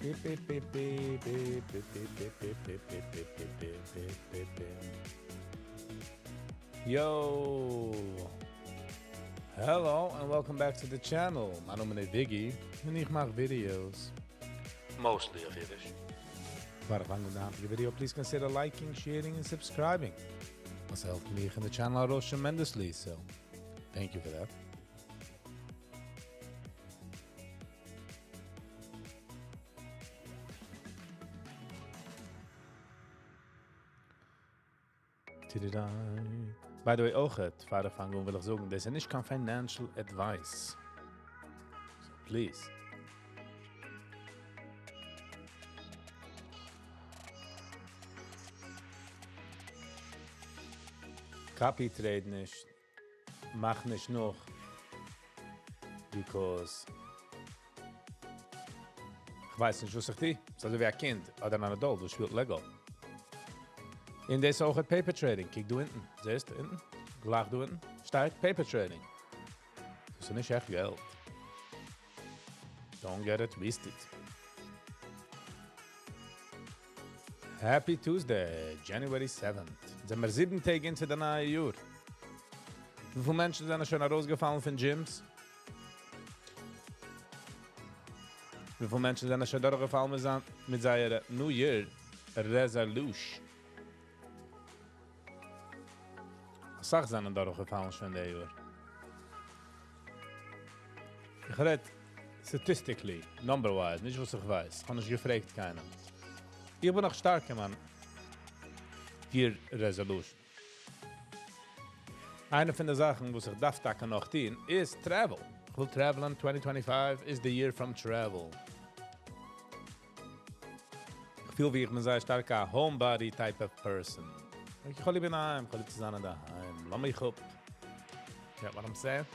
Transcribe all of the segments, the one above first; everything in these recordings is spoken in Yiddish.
Yo! Hello and welcome back to the channel. מיין נאמען איז וויגי און איך מאך videos. Mostly אויף אידיש. פאר איך פאנג אן די היינטיגע video, please consider liking, sharing און subscribing. וואס העלפט מיך און די channel ארויס tremendously, so thank you for that. By the way אויכעט, פאר איך פאנג אן וויל איך זאגן, דאס איז נישט קיין financial advice. So please. Copy trade נישט, מאך נישט נאך, because איך ווייס נישט וואס איך טו. ס'איז אזוי ווי א קינד אדער אן adult וואס שפילט Lego. און דאס אויך paper trading. קוק דא אונטן. זעסט אונטן? גלייך דא אונטן שטייט paper trading. דאס איז נישט עכט געלט. Don't get it twisted. Happy Tuesday, January 7th. זענען מיר 7 טעג into די נייע יאר. וויפיל מענטשן זענען שוין ארויסגעפאלן פון gyms? וויפיל מענטשן זענען שוין דורכגעפאלן מיט זיין מיט זייערע New Year resolution? אסאך זענען דורכגעפאלן שוין די יאר. איך רעד statistically, number wise, נישט וואס איך ווייס. איך האב נישט געפרעגט קיינעם. איך בין נאך שטארק אין מיין year resolution. איינע פון די זאכן וואס איך דארף טאקע נאך טון איז travel. איך וויל travel ן, 2025 איז the year from travel. איך פיל ווי איך בין זייער שטארק א homebody type of person. איך האב ליב אינדערהיים, איך האב ליב צו זיין אינדערהיים. לאז מיך אפ. Get what I'm saying?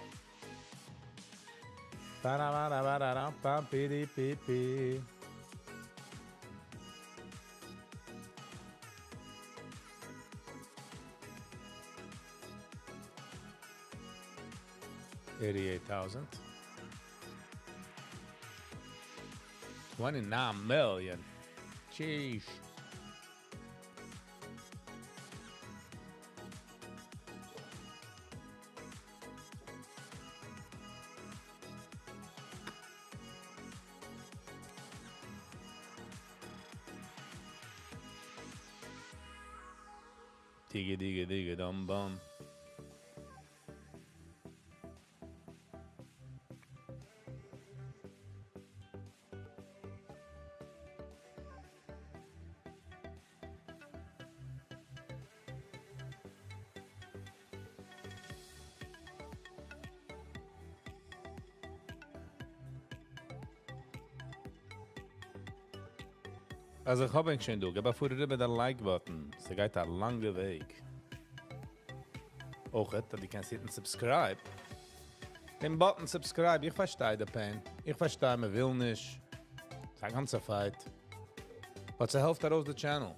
Ba-da-ba-da-ba-da-da-ba-bi-di-bi-bi. 88,000. 29 million. Sheesh. Digga digga digga dum bum. אז איך האב ענק שוין דא, געב א פאר אריבער די like button, ס'גייט א לאנגע וועג. אויכעט, אז דו קענסט hit ן subscribe. דעם button subscribe, איך פארשטיי די pain, איך פארשטיי מען וויל נישט. ס'איז א גאנצע fight. But ס'העלפט ארויס די channel.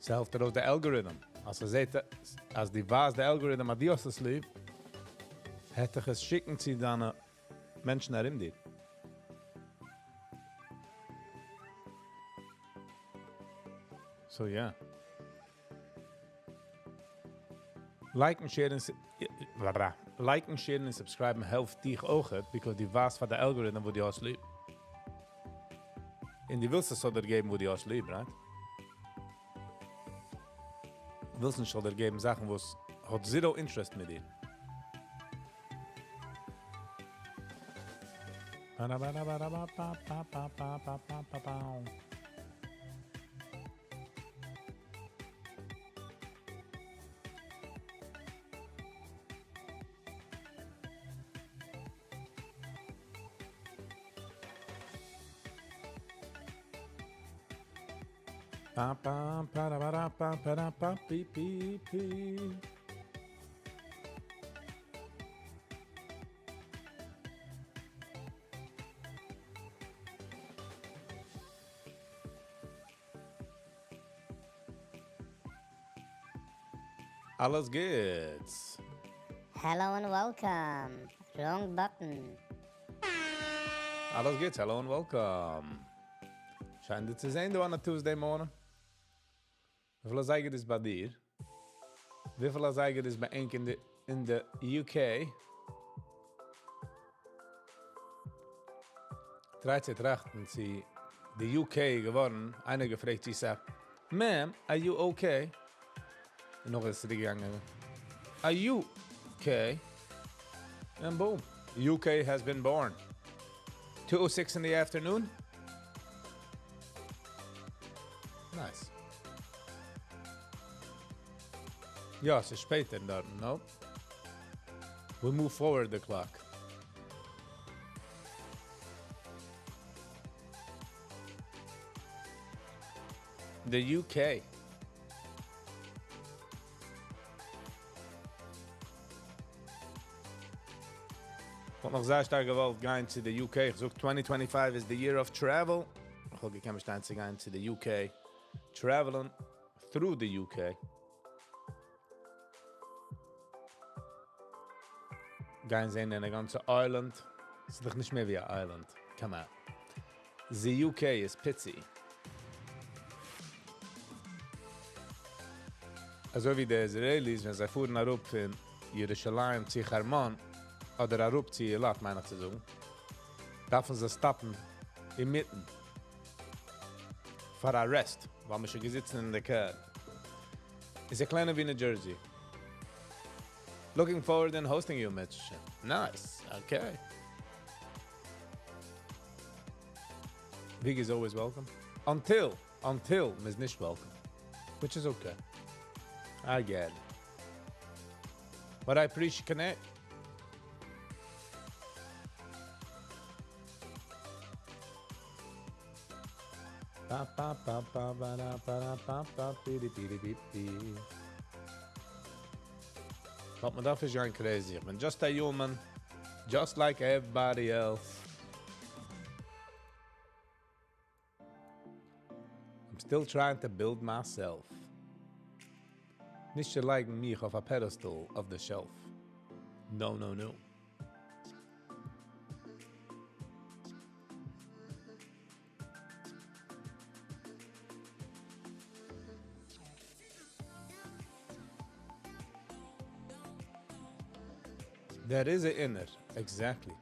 ס'העלפט ארויס די algorithm. אז ס'זעט, אז דו ווייזט די algorithm אז דו האסט עס ליב, וועט דיך עס שיקן צו דיינע מענטשן ארום דיר. So yeah. Like ן, share ן, like ן, share ן און subscribe ן העלפט דיך אויך, because דו ווייזט פאר די algorithm וואס דו האסט ליב. און דו ווילסט עס זאל דיר געבן וואס דו האסט ליב, right? ווילסט נישט זאל דיר געבן זאכן וואס האט zero interest מיט דיר. Pa pa pa ra ra pa pa ra pa pi pi pi. אלעס גוטס. Hello and welcome. Wrong button. אלעס גוט, hello and welcome. שיין דיר צו זען דא on a Tuesday morning. וויפיל אזייגער איז ביי דיר? וויפיל אזייגער איז ביי ענק אין די אין די UK? Try צו טראכטן צו די UK געווארן, איינער געפרעגט צו סא, Ma'am, are you okay? און נאך איז צוריקגעגאנגען, Are you okay? And boom, UK has been born. 2:06 in the afternoon. Nice. יא, ס'איז שפעטער דארט, no? We move forward the clock. The UK. וואלט נאך זייער שטארק געוואלט גיין צו די UK. איך זאג 2025 is the year of travel. איך וואלט געקענט באשטיין צו גיין צו די UK. Traveling through the UK. גיין זען די גאנצע island. ס'איז דאך נישט מער ווי א island. Come on. The UK איז פיצי. אזוי ווי די Israelis, ווען זיי פארן אראפ פון ירושלים צו חרמון, אדער אראפ צו אילת, מיין איך צו זאגן, דארפן זיי stop ן אינמיטן פאר א rest, ווייל מ'איז שוין געזיצן אין די car. איז א קליינער ווי New Jersey. Looking forward in hosting you, Mitch. Nice. Okay. Vig is always welcome. Until, until מ'איז נישט welcome. Which is okay. I get it. But I appreciate connect. Pa pa pa pa ba da ba da pa pa pi di pi di pi pi. But מען דארף נישט גיין crazy. איך בין just a human, just like everybody else. I'm still trying to build myself. נישט צו לייגן מיך אויף a pedestal of the shelf. No, no, no. There is a inner, exactly.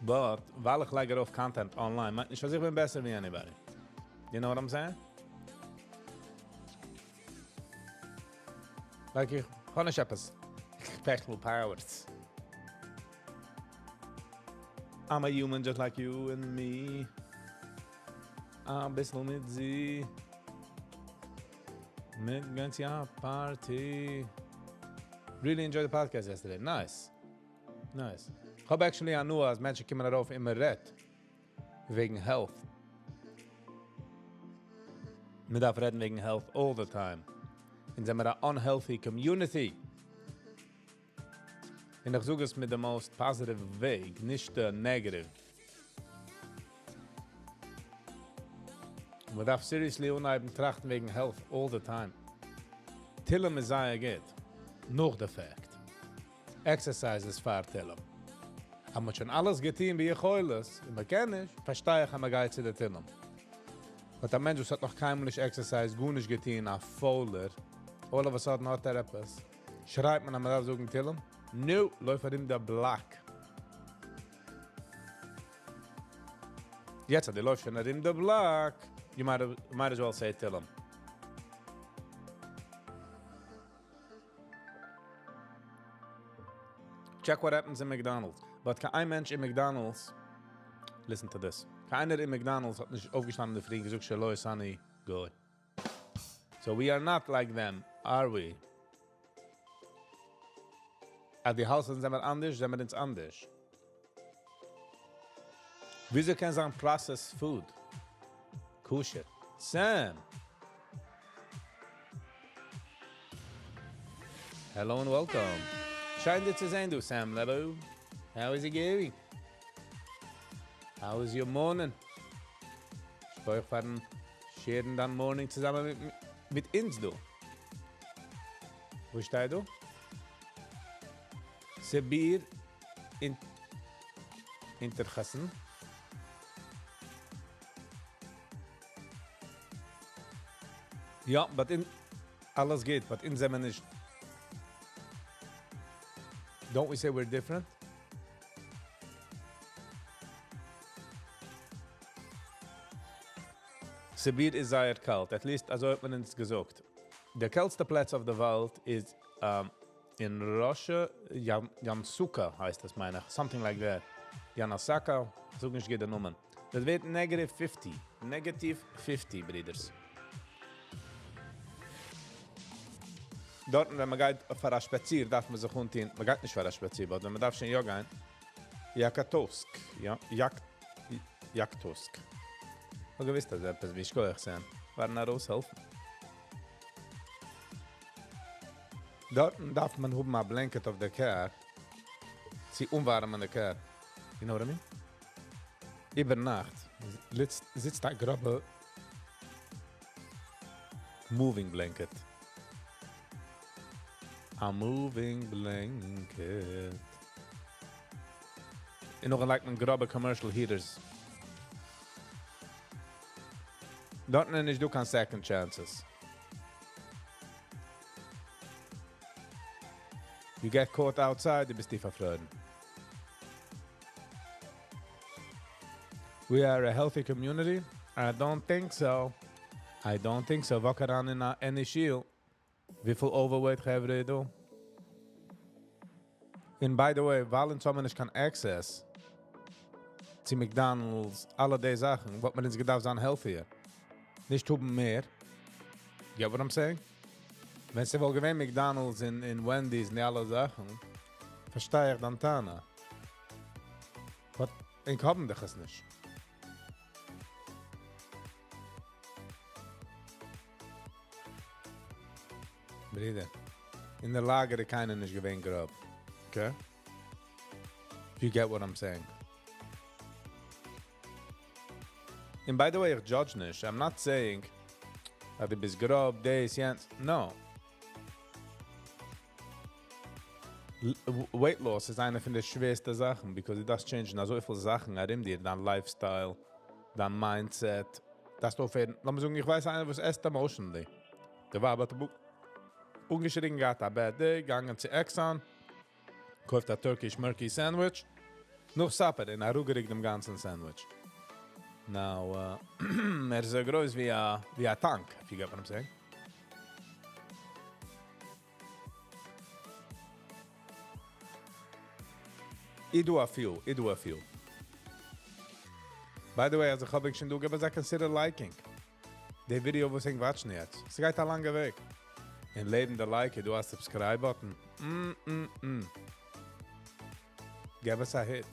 But, ווייל איך לייג ארויף content online, מיינט נישט, אז איך בין בעסער ווי anybody. You know what I'm saying? Like איך האב נישט עפעס special powers. I'm a human just like you and me. א ביסל מיט זי. מיט גאנץ יא party. Really enjoyed the podcast yesterday. Nice. Nice. איך האב actually הנאה אז מענטשן קומען ארויף און מ'רעדט וועגן health. מען דארף רעדן וועגן health all the time. אונז זעמיר א unhealthy community. און איך זאג עס מיט the most positive וועג, נישט the negative. מען דארף seriously אנהייבן טראכטן וועגן health all the time. תהילים איז זייער גוט. נאך the fact. Exercise איז פאר תהילים. האט מען שוין אלעס געטון ביכולת, און מען קען נישט, פארשטיי איך, אז מען גייט צו די תהילים. But א מענטש וואס האט נאך קיינמאל נישט exercise, גארנישט געטון, א פוילער, all of a sudden האט ער עפעס. שרייט מען, אז מען דארף זאגן תהילים? No, לויף ארום די block. יעצט, אז דו לויפסט שוין ארום די block, you might as well say תהילים. Check what happens in McDonald's. But קיין איין מענטש אין McDonald's, listen to this, קיינער אין McDonald's האט נישט אויפגעשטאנען אין דער פרי און געזאגט, שלא עשני גוי. So we are not like them, are we? אז די האלטסט זעמיר אנדערש, זעמיר אונז אנדערש. וויאזוי קען זיין processed food? Kosher. Sam! Hello and welcome. שיין דיר צו זען, דו, Sam Lebo. How is it going? How is your morning? איך פארן share ן דיין morning צוזאמען מיט, מיט אונז, דו. וואו שטייט דו? סיביר אינטערעסן. יא, but אין אלעס גוט, but אונז זעמיר נישט. Don't we say we're different? סיביר איז זייער קאלט, at least אזוי האט מען אונז געזאגט. די קעלטסטע פלאץ אויף די וועלט איז אין Russia, Yamasaka הייסט עס מיין איך, something like that. Yanasaka, זאג נישט גוט די נאמען. דאס ווערט negative 50, negative 50, ברידערס. דארטן ווען מען גייט פאר א שפאציר דארף מען זיך אנטון, מען גייט נישט פאר א שפאציר, but ווען מען דארף שוין יא גיין, Yakutsk, יא, Yak, Yakutsk. איך געוואוסט, אז עפעס ווי שכוח זיין, ווארן ארויסהעלפן. דארטן דארף מען האבן א blanket אויף דער car, צו אנווארעמען די car. You know what I mean? איבער נאכט זיצט א גראבע moving blanket. A moving blanket. און נאך לייגט מען גראבע commercial heaters. דארטן איז נישט דא קיין second chances. You get caught outside, דו ביסט פארפרוירן. We are a healthy community? I don't think so. I don't think so. Walk around אין any shul. וויפיל overweight חברה דא? And by the way, ווייל אונז האבן נישט קיין access צו McDonald's, אלע די זאכן, וואלט מען אונז געדארפט זיין healthier. נישט האבן מער. Get what I'm saying? ווען ס'וואלט געווען McDonald's און Wendy's און די אלע זאכן, פארשטיי איך דיין טענה. But איך האבן דאך עס נישט. ברידער, אין דער לאגער איז קיינער נישט געווען גראב. Okay? If you get what I'm saying. And by the way, איך judge נישט. I'm not saying אז דו ביסט גראב, דאס, יענץ. No. Weight loss איז איינע פון די שווערסטע זאכן, because דו דארפסט change אזוי פיל זאכן ארום דיר, דיין lifestyle, דיין mindset. דארפסט אויפהערן. לאמיר זאגן, איך ווייס איינער, וואס עסט emotionally. דער ווייב האט אנגעשריגן געהאט א bad day, געגאנגען צו Exxon, קויפט א Turkish Murky sandwich, נאך supper און אראפגערוקט דעם גאנצן sandwich. Now, ער איז אזוי גרויס ווי א tank, if you get what I'm saying. איך do a few, איך do a few. By the way, אז איך האב שוין דא געבן, consider liking. די video וואס איך watch יעצט. עס גייט א לאנגע וועג. און לעבן די like, דא א subscribe button. געב עס א hit.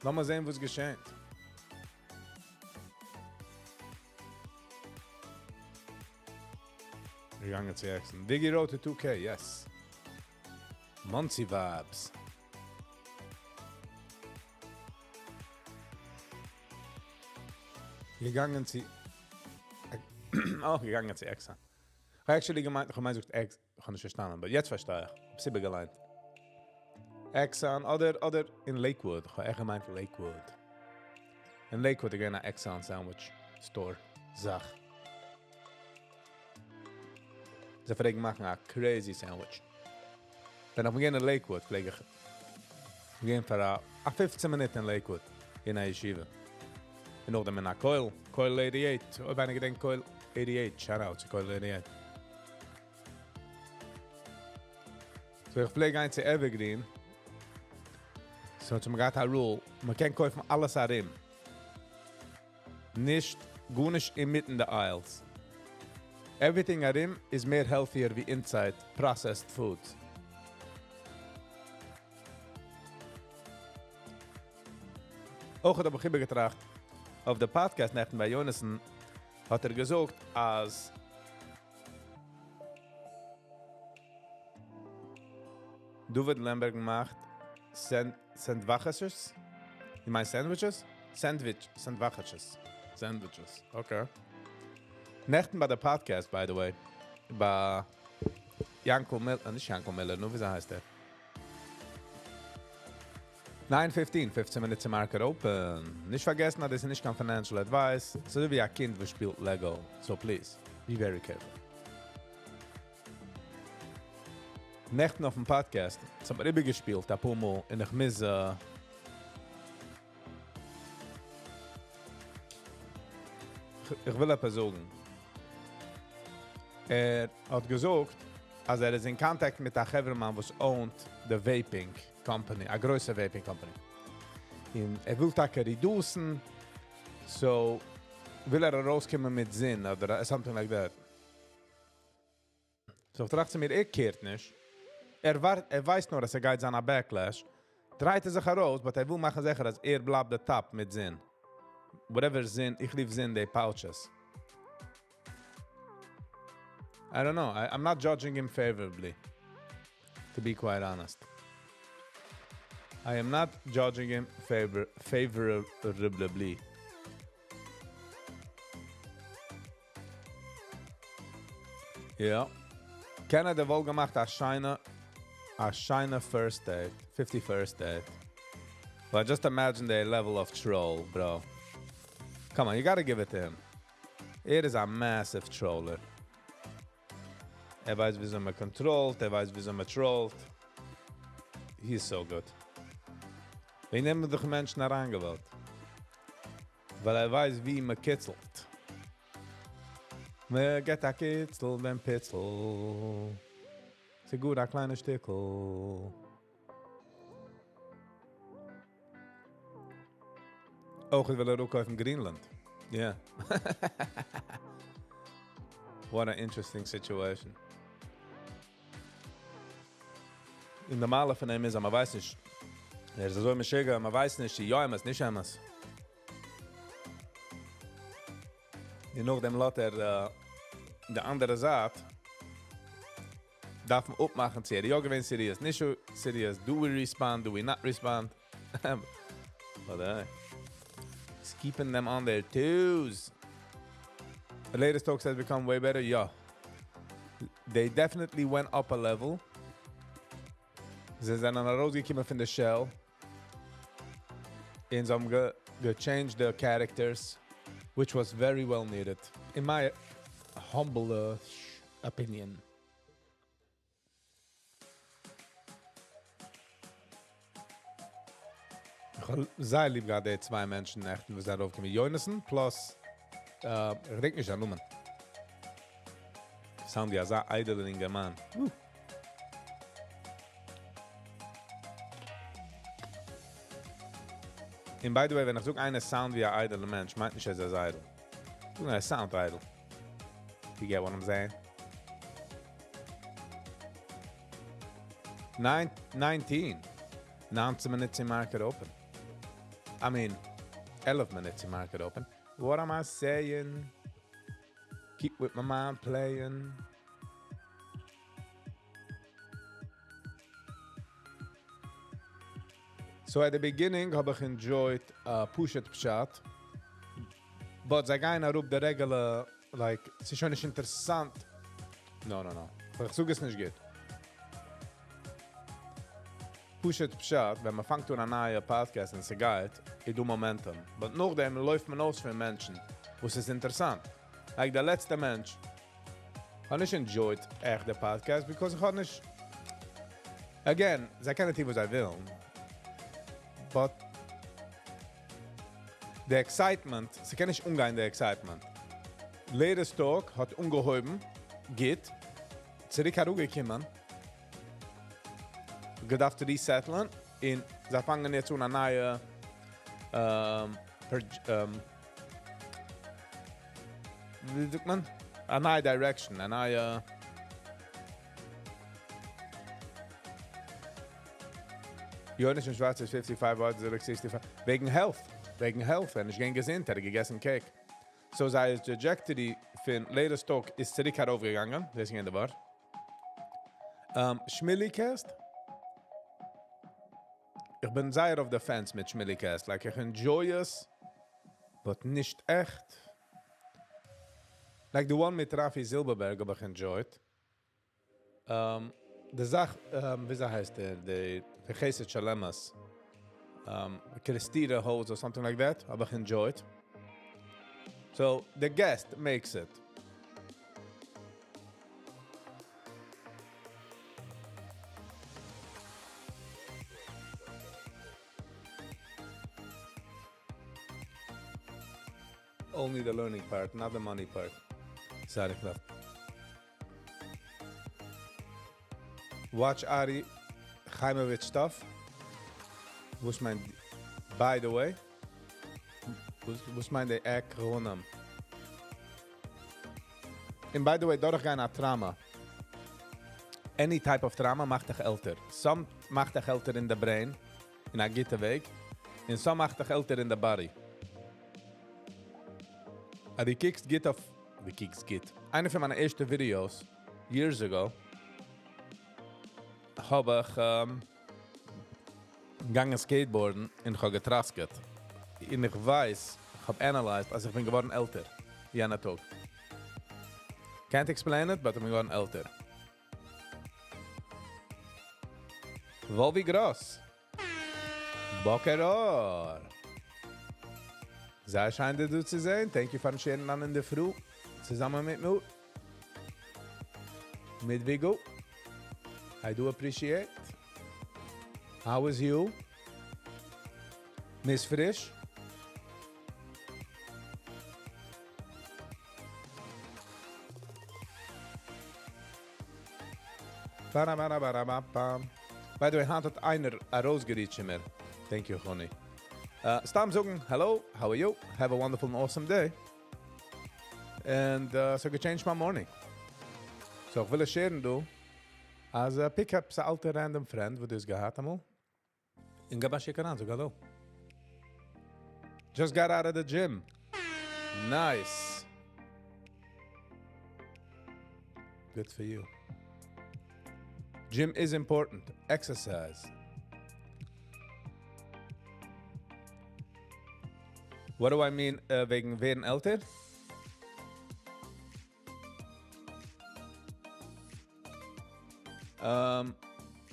לאמיר זען, וואס געשעט. געגאנגען צו עסן. Diggy Road to 2K, yes. Monsey vibes. געגאנגען צו... Oh, געגאנגען צו Exxon. איך האב actually געמיינט, איך האב געמיינט, זאגט Ex, איך האב נישט פארשטאנען, but יעצט פארשטיי איך. איך האב סיבה געליינט. Exxon, אדער אין Lakewood. איך האב עכט געמיינט Lakewood. אין Lakewood, געווען א Exxon sandwich store. זאך. זיי פלעגן מאכן א crazy sandwich. ווען איך בין אין Lakewood, פלעג איך גיין פאר א 15 מינוט אין Lakewood, אין א ישיבה. און נאכדעם אין א כולל, כולל 88. אויב איינער געדענקט כולל 88, shout out צו כולל 88. So איך פלעג גיין צו Evergreen. So האט מען געהאט א rule, מען קען קויפן אלעס ארום. נישט, גארנישט אינמיטן די aisles. Everything ארום איז מער healthier ווי inside processed foods. אויך האב איך איבערגעטראכט, אויף דער podcast נעכטן ביי Jonathan האט ער געזאגט, אז David Lemberg מאכט sandwiches? You mean sandwiches? Sandwich, sandwiches. Sandwiches, okay. נעכטן ביי דער podcast, by the way, ביי Yanko Miller, נישט Yanko Miller, נו, ווי הייסט ער? Nine fifteen, פופצן מינוט צו market open. נישט פארגעסן אז דאס איז נישט קיין financial advice, ס'אזוי ווי א קינד וואס שפילט Lego, so please, be very careful. נעכטן אויפן פאדקעסט, ס'האט מיר איבערגעשפילט אפאר מאל און איך מוז. איך וויל עפעס זאגן. ער האט געזאגט אז ער איז אין contact מיט א חברה'מאן וואס own ט די vaping company, א גרויסע vaping company. און ער וויל טאקע reduce ן, so וויל ער ארויסקומען מיט Zyn אדער something like that. So איך טראכט צו מיר, ער care ט נישט, ער ווארט, ער ווייסט נאר אז ס'גייט זיין א backlash, דרייט ער זיך ארויס, but ער וויל מאכן זיכער אז ער בלייבט די top מיט Zyn. Whatever Zyn, איך ליב Zyn די pouches. I don't know, I'm not judging him favorably, to be quite honest. I am not judging him favorably. יא. Canada וואלט געמאכט א שיינע, א שיינע first state, fifty first state. But just imagine the level of troll, bro. Come on, you gotta give it to him. ער איז א massive troller. ער ווייסט וויאזוי מען control ט, ער ווייסט וויאזוי מען troll ט. He is so good. ווען נעמען דאך מענטשן אריינגעוואלט? ווייל ער ווייסט ווי מען קיצלט. מען געט א קיצל דעם פיצל. ס'איז גאר א קליינע שטיקל. אויך וויל ער קויפן Greenland. Yeah. What an interesting situation. אין די מעלה פון אים איז, אז מען ווייסט נישט. ער איז אזוי משוגע, מען ווייסט נישט, יא אמת, נישט אמת. און נאכדעם לאזט ער די אנדערע זייט, דארף מען אפמאכן צו ער יא געווען serious, נישט serious, do we respond, do we not respond? But hey, it's keeping them on their toes. The latest talks has become way better, yeah. They definitely went up a level. זיי זענען ארויסגעקומען פון די shell. און זיי האבן גע changed the characters, which was very well needed, in my humble opinion. איך האב זייער ליב געהאט די צוויי מענטשן נעכטן, וואס זענען ארויפגעקומען. יונתן plus, איך געדענק נישט זיין נאמען. Sound ווי אזא איידעלער אינגערמאן. און by the way, ווען איך זאג איינער sound ווי א איידעלער מענטש, מיינט נישט אז ער איז איידל. ער sound איידל. You get what I'm saying? 9:19. 19 מינוט צו market open. I mean, 11 מינוט צו market open. What am I saying? Keep with my mind playing. So at the beginning האב איך enjoyed פשוט פשט. But זיי גייען אראפ די regular, like, ס'איז שוין נישט אינטערעסאנט. No, no, no. איך זאג עס נישט גוט. פשוט פשט, ווען מען פאנגט אן א נייע podcast און ס'גייט, איז דא momentum. But נאכדעם לויפט מען אויס פון מענטשן, וואס איז אינטערעסאנט. Like, דער לעצטע מענטש האב נישט enjoyed עכט די podcast, because איך האב נישט. Again, זיי קענען טון וואס זיי ווילן. But the excitement, ס'קען נישט אנגיין די excitement. Latest Talk האט אנגעהויבן, גוט, צוריק אראפגעקומען, געדארפט resettle ן, און זיי פאנגען יעצט אן א נייע, ווי זאגט מען? א נייע direction, א נייע. יונתן שווארץ איז 55, אלט 65. וועגן health. וועגן health. ער איז נישט געווען געזונט, ער האט געגעסן cake. So זיין trajectory פון Latest Talk איז צוריק ארויפגעגאנגען. דאס איז געווען דער ווארט. Shmillycast? איך בין זייער אויף the fence מיט Shmillycast. Like, איך enjoy עס, but נישט עכט. Like the one מיט Rafi Zilberberg האב איך enjoyed. די זאך, ווי הייסט דער, די חסד שלמת. קערעסטירער הויז or something like that, האב איך enjoyed. So, the guest makes it. Only the learning part, not the money part. Sorry, איך דארף. Watch Ari Chaimovich stuff. וואס מיינט, by the way, וואס מיינט די acronym? און by the way, דורכגיין א trauma. Any type of trauma מאכט דיך עלטער. Some מאכט דיך עלטער אין די brain, אין א גוטע וועג, און some מאכט דיך עלטער אין די body. אז דו קוקסט גוט אויף, דו קוקסט גוט. איינע פון מיינע ערשטע videos, years ago, האב איך געגאנגען skateboardן און איך האב געטראסקעט. און איך ווייס, איך האב analyzed, אז איך בין געווארן עלטער, יענע טאג. Can't explain it, but איך בין געווארן עלטער. וואלווי גראס. בוקר אור. זייער שיין דיר דא צו זען. Thank you פארן share'ן אן אין דער פרי. צוזאמען מיט מיר. מיט Vigo. I do appreciate. How is you? Miss Frisch? Ba-da-ba-da-ba-da-ba-bam. By the way, היינט האט איינער ארויסגעreached צו מיר. Thank you, Connie. סתם זאגן, hello, how are you? Have a wonderful and awesome day. And so I could change my morning. So איך וויל עס share'ן דא, אז pick up א אלטע random friend, וואס דו האסט געהאט אמאל. און גיב א שיק אריין, זאג hello. Just got out of the gym. Nice. Good for you. Gym is important. Exercise. What do I mean וועגן ווערן עלטער?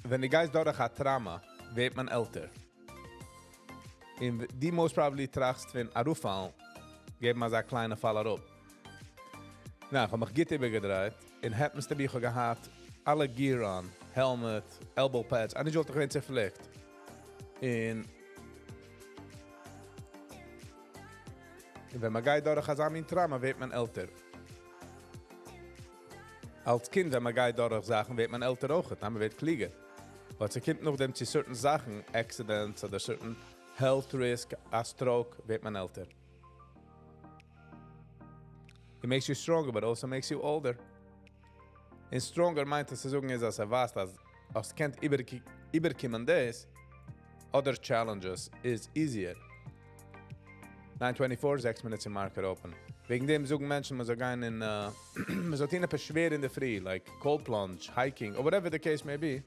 ווען דו גייסט דורך א trauma, ווערט מען עלטער. און דו most probably טראכסט פון אראפפאלן, געבן אזא קליינע פאל אראפ. נא, איך האב מיך גוט איבערגעדרייט, און happens to be, איך האב געהאט אלע gear on, helmet, elbow pads, און איך וואלט געווען צעפליקט. און ווען מען גייט דורך אזא מין trauma, ווערט מען עלטער. אלס קינד, ווען מען גייט דורך זאכן, ווערט מען עלטער אויך, מען ווערט קליגער. ווייל ס'קומט נאכדעם צו certain זאכן, accidents אדער certain health risk, a stroke, ווערט מען עלטער. It makes you stronger, but also makes you older. און stronger מיינט עס צו זאגן איז, אז ער ווייסט, אז עס קען איבערקומען דאס, other challenges is easier. 9:24, 6 minutes אין market open. וועגן דעם זאגן מענטשן, מען זאל גיין אין, מען זאל טון עפעס שווער אין דער פרי, like cold plunge, hiking, or whatever the case may be.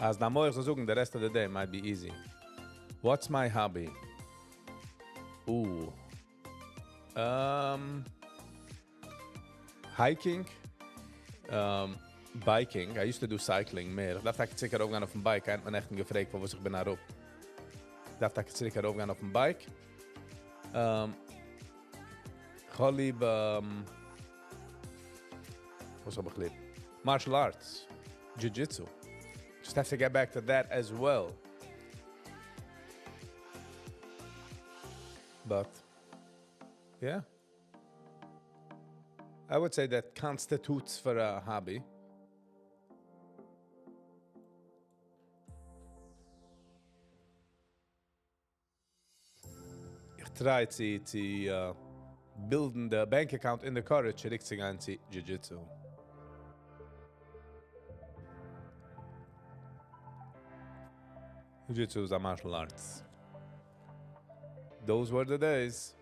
אז דער מוח זאל זאגן, the rest of the day might be easy. What's my hobby? Ooh. Hiking, biking. I used to do cycling מער. איך דארף טאקע צוריק ארויפגיין אויפ'ן bike. איינער האט מיר נעכטן געפרעגט, פארוואס איך בין אראפ. איך דארף טאקע צוריק ארויפגיין אויפ'ן bike. איך האב ליב, וואס האב איך ליב? Martial arts, jiu-jitsu. Just have to get back to that as well. But, yeah. I would say that constitutes for a hobby. איך try צו build'ן the bank account in the courage צוריק צו גיין צו jiu-jitsu. Jiu-jitsu is a martial arts. Those were the days.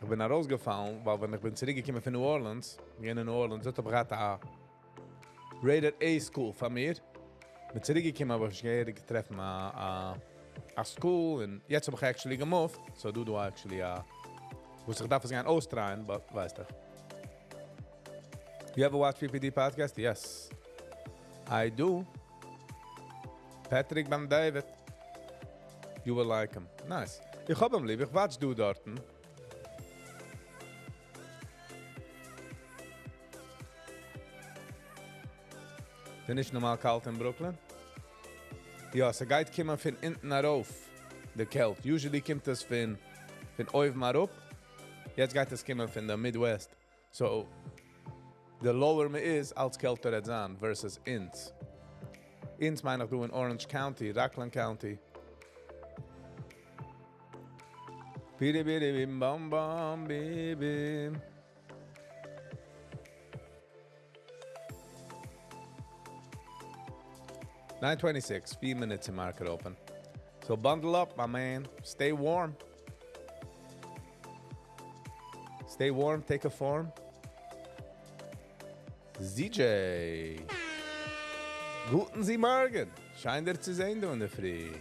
איך בין ארויסגעפאלן, ווייל ווען איך בין צוריקגעקומען פון New Orleans, געווען אין New Orleans, דארט האב איך געהאט א rated A school פאר מיר. בין צוריקגעקומען, האב איך נישט געהעריג געטראפן א school, און יעצט האב איך actually געmoved, so דא דא actually א, וואס איך דארף עס גיין אויסטרייען, but ווייסט דאך. You ever watch PPD podcast? Yes. I do. Patrick Ben David. You will like him. Nice. איך האב אים ליב, איך watch דא דארטן. ס'איז נישט נארמאל קאלט אין Brooklyn? יא, ס'גייט קומען פון אונטן ארויף, די קעלט. Usually קומט עס פון אויבן אראפ. יעצט גייט עס קומען פון די Midwest. So, the lower מ'איז, אלץ קעלטער וועט זיין versus אונז. אונז מיין איך דא אין Orange County, Rockland County. Bidi bidi bim bam bam bi bim. 9:26, few minutes to market open. So bundle up, my man. Stay warm. Stay warm, take a form. ZJ. גוטן זי מארגן. שיין דיר צו זען דא אין דער פרי.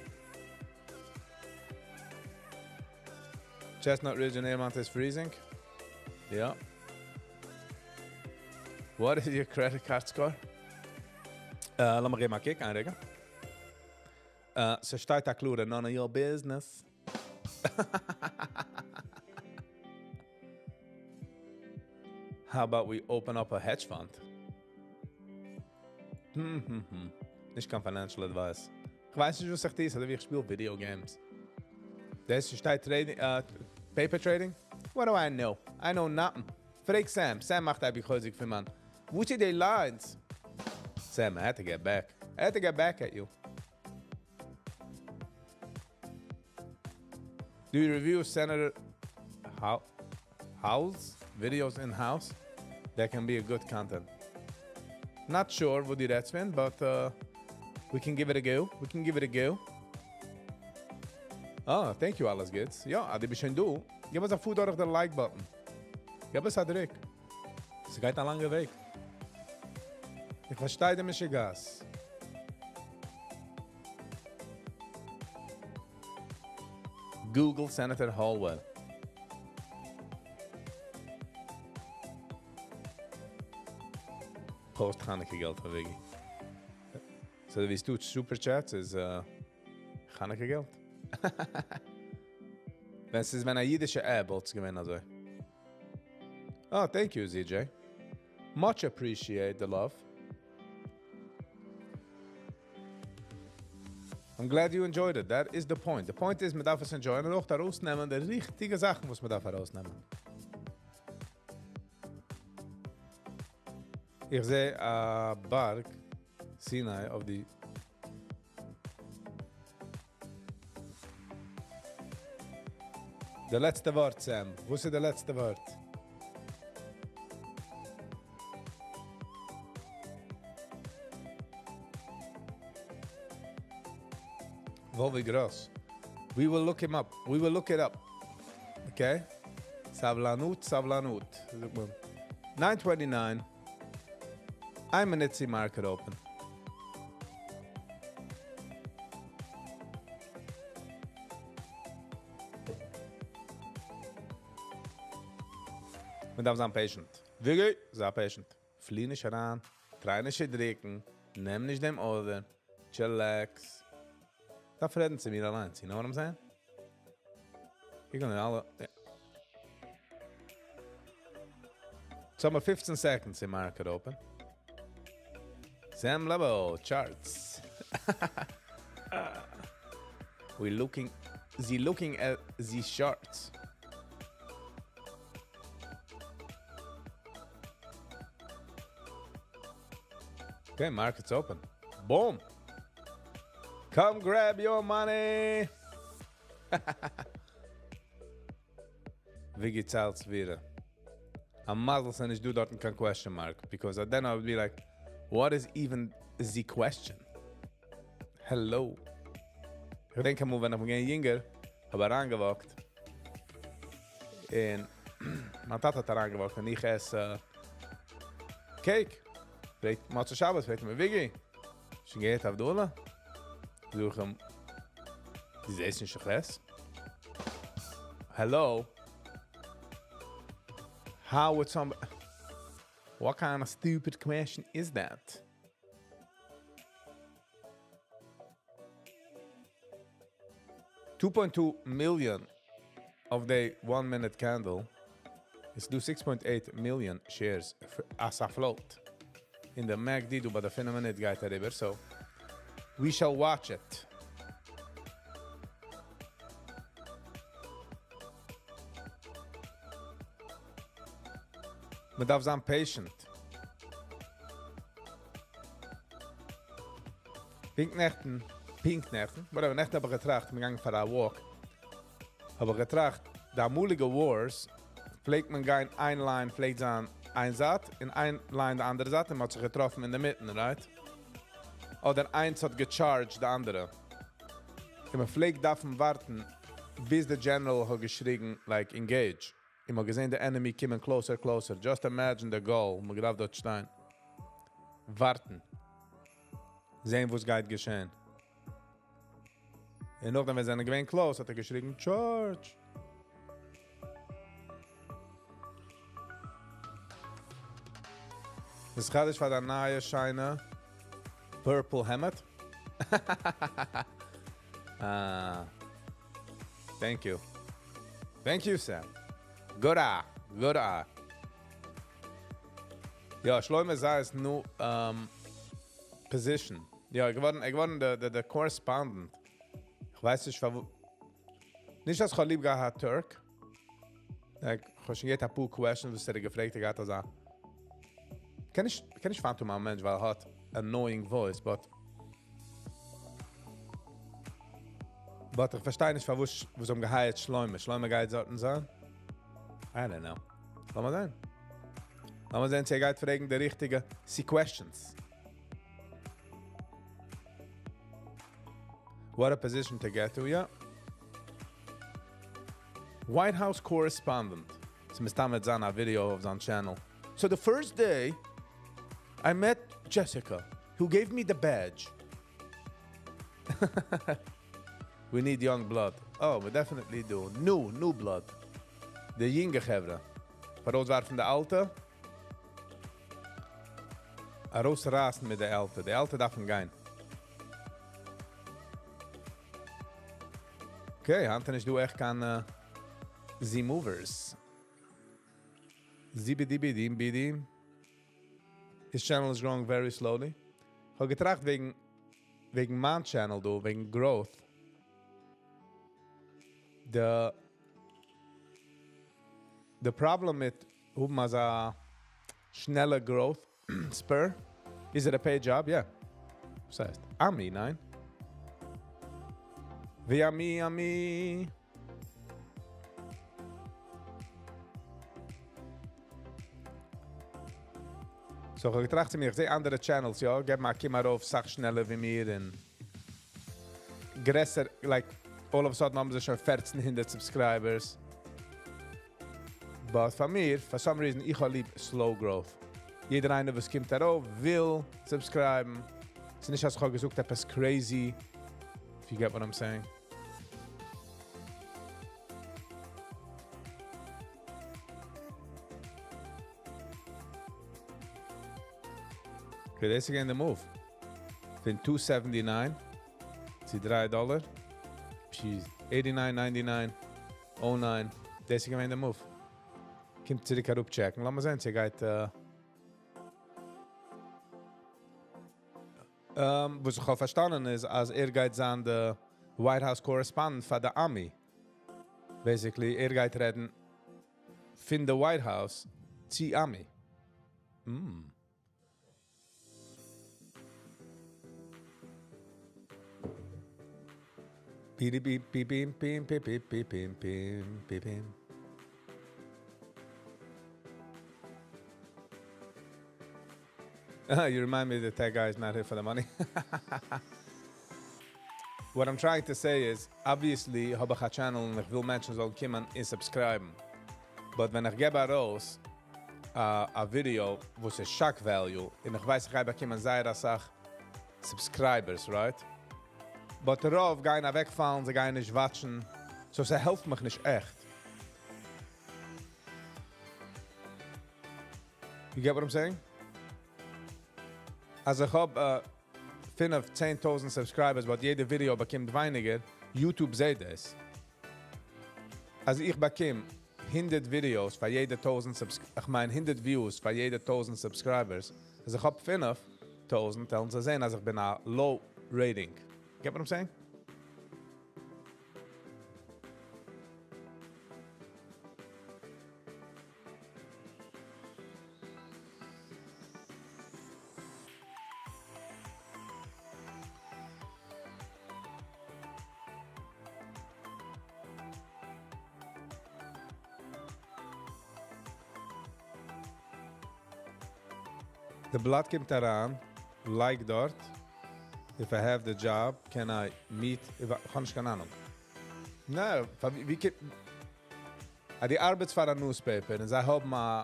Chestnut Ridge and Airmont is freezing. Yeah. What is your credit card score? לאמיר געבן א קוק, איין רגע. ס'שטייט א קלארע, none of your business. How about we open up a hedge fund? נישט קיין financial advice. איך ווייס נישט, וואס איך טו, אזוי ווי איך שפיל video games. דאס שטייט trading, paper trading? What do I know? I know nothing. פרעג Sam. Sam מאכט אייביג חוזק פון מיר. וואו איז די lines? Sam, I had to get back. I had to get back at you. Do you review Senator Howell's videos in-house? That can be a good content. Not sure what that's been, but we can give it a go. We can give it a go. Ah, thank you, אלעס גוטס. יא, אז דו ביסט שוין דא. גיב אונז א פוס דורך דער like button. גיב אונז א דריק. ס'גייט א לאנגער וועג. איך פארשטיי דעם משוגעת. Google Senator Hallwell. Post חנוכה געלט פאר Wiggy. So ווי ס'טוט super chats איז חנוכה געלט. ווען ס'איז ווען א אידישע app וואלט עס געווען אזוי. Oh, thank you, ZJ. Much appreciate the love. I'm glad you enjoyed it. That is the point. The point is, מ'דארף עס enjoyen און אויך ארויסנעמען די ריכטיגע זאכן, וואס מ'דארף ארויסנעמען. איך זע א בארג סיני אויף די די לעצטע ווארט, Sam. וואס איז די לעצטע ווארט? Volvi Gross. We will look him up. We will look it up. Okay? סבלנות, סבלנות. 9:29. איין מינוט צו market open. מען דארף זיין patient. וויגי, זיי patient. פלי נישט אריין, try נישט צו דריקן, נעם נישט דעם order, chillax. דארף רעדן צו מיר אליין, you know what I'm saying? איך קען אלע, yeah. So האבן מיר 15 seconds אין market open. Sam Lebo, charts. We looking, the looking at the charts. Okay, market's open. Boom. Come grab your money. ווי געצאלט ווידער? א מזל ס'איז נישט דא דארטן קיין question mark, because then I would be like, what is even the question? Hello. איך געדענק אמאל, ווען איך בין געווען יונגער, האב אריינגע-walkט. און מיין טאטע האט אריינגע-walkט און איך עס cake. פרעגט, מוצאי שבת, פרעגט מיר, Wiggy, שוין געהערט הבדלה? זאג איך אים, דו זעסט נישט, איך עס? Hello? How would some... What kind of stupid question is that? 2.2 million of the one minute candle איז דא 6.8 million shares as a float. אין די MACD דא ביי די 5 minute גייט אריבער, so we shall watch it. מען דארף זיין patient. פונקט נעכטן, פונקט נעכטן, whatever, נעכטן האב איך געטראכט, מיר געגאנגען פאר א walk, האב איך געטראכט, די אמאליגע wars, פלעגט מען גיין איין line פלעגט זיין איין זייט, און איין line די אנדערע זייט, און מען האט זיך געטראפן אין דער מיטן, right? אדער איינס האט גע charged די אנדערע. און מען פלעגט דארפן ווארטן, ביז דער general האט געשריגן, like, engage. און מ'האט געזען, די enemy קומען closer, closer. Just imagine the goal. מען דארף דארט שטיין. ווארטן. זען, וואס גייט געשען. און נאכדעם, ווען זיי זענען געווען close, האט ער געשריגן, charge. דאס חדש פאר די נייע שיינע purple העמד. Ah. Thank you. Thank you, Sam. Good eye. Good eye. יא, שלמה זיי'ס new position. יא, ער געווארן, ער געווארן the correspondent. איך ווייס נישט, נישט אז איך האב ליב געהאט Turk. Like, איך האב שוין געהאט א פאר questions, וואס ער האט געפרעגט, ער געהאט אזא. קען נישט פיינט האבן א מענטש, ווייל ער האט annoying voice, but איך פארשטיי נישט, פארוואס וואס האבן גע hired שלמה. שלמה גייט דארטן זיין? I don't know. לאמיר זען. לאמיר זען, צו ער גייט פרעגן די ריכטיגע questions. What a position to get to, yeah. White House correspondent. ס'מסתמא וועט זיין א video אויף זיין channel. So the first day, I met Jessica, who gave me the badge. We need young blood. Oh, we definitely do. New blood. די יונגע חברה. ארויסווארפן די אלטע. ארויסרייסן מיט די אלטע. די אלטע דארפן גיין. Okay, היינט נישט דא עכט קיין Z-Movers. ZBDBDBD. His channel is growing very slowly. איך האב געטראכט וועגן מיין channel דא, וועגן growth. The problem מיט האבן אזא שנעלע growth spur, is it a paid job? Yeah. וואס הייסט? עמי, ניין? ווי עמי, עמי. So, איך האב געטראכט צו מיר, איך זע אנדערע channels, יא, געבן א קום ארויף, אסאך שנעלער ווי מיר און גרעסער, like, all of a sudden האבן זיי שוין 1400 subscribers. But פאר מיר, for some reason, איך האב ליב slow growth. יעדער איינער, וואס קומט ארויף, וויל subscribe ן. עס איז נישט, אז איך האב געזוכט עפעס crazy, if you get what I'm saying. Okay, דאס איז again the move. פון 279 צו 3 דאלאר. Jeez, 89.99, 09. דאס איז געווען the move. קומט צוריק אראפ check ן. לאמיר זען, זי גייט וואס איך האב פארשטאנען איז, אז ער גייט זיין the White House correspondent פאר די עמי. Basically, ער גייט רעדן פון the White House צו עמי. Beep beep beep beep beep beep beep beep beep beep beep beep. You remind me that that guy is not here for the money. What I'm trying to say is, obviously, האב איך א channel און איך וויל מענטשן זאלן קומען און subscribe ן. But ווען איך געב ארויס א video, וואס איז shock value, און איך ווייס, איך גיי באקומען זייער אסאך subscribers, right? But רוב גייען אוועקפאלן, זיי גייען נישט watch ן. So עס העלפט מיך נישט עכט. You get what I'm saying? אז איך האב 5, 10.000 subscribers, but יעדע video באקומט ווייניגער, YouTube זעט דאס. אז איך באקום 100 videos פאר יעדע 1000 subs איך מיין 100 views פאר יעדע 1000 subscribers, אז איך האב 5000, וועלן זיי זען, אז איך בין א low rating. Get what I'm saying? די בלאט קומט אריין, like דארט. If I have the job, can I meet? If I, איך האב נישט קיין אהנונג. נא, ווי אה, דו ארבעטסט פאר א newspaper און זיי האבן א,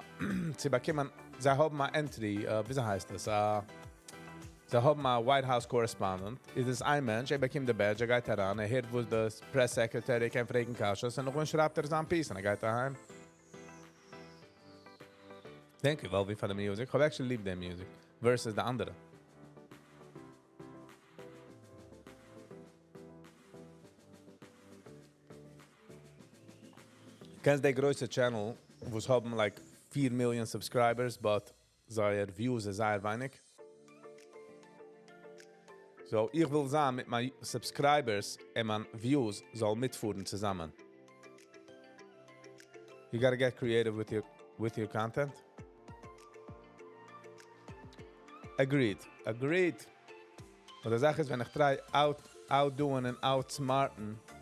זיי באקומען, זיי האבן א entry, ווי הייסט דאס? זיי האבן א White House correspondent. איז עס איין מענטש, ער באקומט די badge, ער גייט אריין, ער הערט וואס די press secretary קען פרעגן קשיות, און נאכדעם שרייבט ער זיין piece און ער גייט אהיים. Thank you, Volvi, for the music. איך האב actually ליב די music versus די אנדערע. קענסט די גרויסע channel, וואס האבן like 4 million subscribers, but זייער views איז זייער ווייניג. So, איך וויל זיין מיט מיינע subscribers און מיין views זאל מיטפארן צוזאמען. You got to get creative with your content. Agreed. Agreed. אבער די זאך איז, ווען איך try outdoing and outsmarten,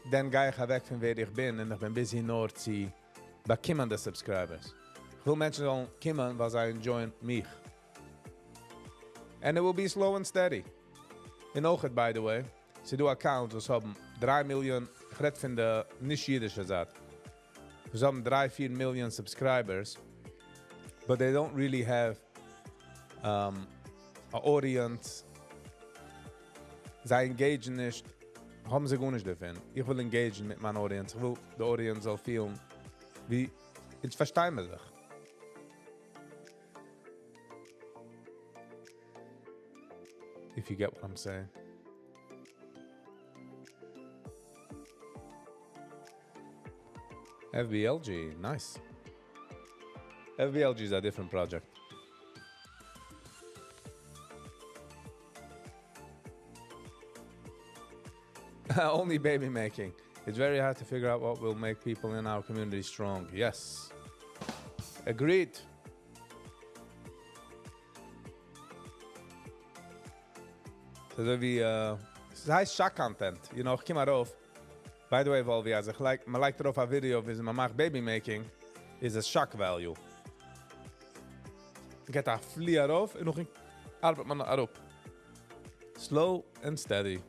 דאן גיי איך אוועק פון ווער איך בין און איך בין busy נאר צו באקומען די subscribers. איך וויל מענטשן זאלן קומען, ווייל זיי enjoyen מיך. And it will be slow and steady. און אויך, by the way, ס'דא accounts, וואס האבן 3 מיליאן, איך רעד פון די נישט אידישע זייט. וואס האבן 3, 4 million subscribers, but they don't really have an audience. זיי engage נישט, האבן זיי גארנישט דערפון. איך וויל engage מיט מיין audience. איך וויל, די audience זאל פילן, ווי, איך פארשטיי מיר זיך. If you get what I'm saying. FBLG, nice. FBLG is a different project. Only baby making. It's very hard to figure out what will make people in our community strong. Yes. Agreed. אזוי ווי, עס הייסט shock content. איך קום ארויף. By the way, Volvi, אז איך like, מען לייגט ארויף א video, ווי מען מאכט baby making, איז עס shock value. גייט א פלי ארויף און נאך ארבעט מען אראפ. Slow and steady.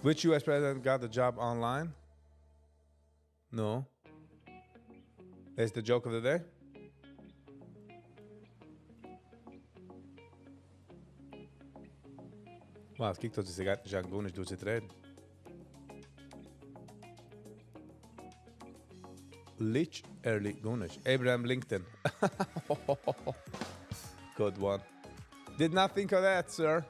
Which US president got the job online? No. That's the joke of the day? Wow, עס קוקט אויס, אז זי גייט נישט גארנישט דא צו רעדן. Literally גארנישט. Abraham Lincoln. Good one. Did not think of that, sir.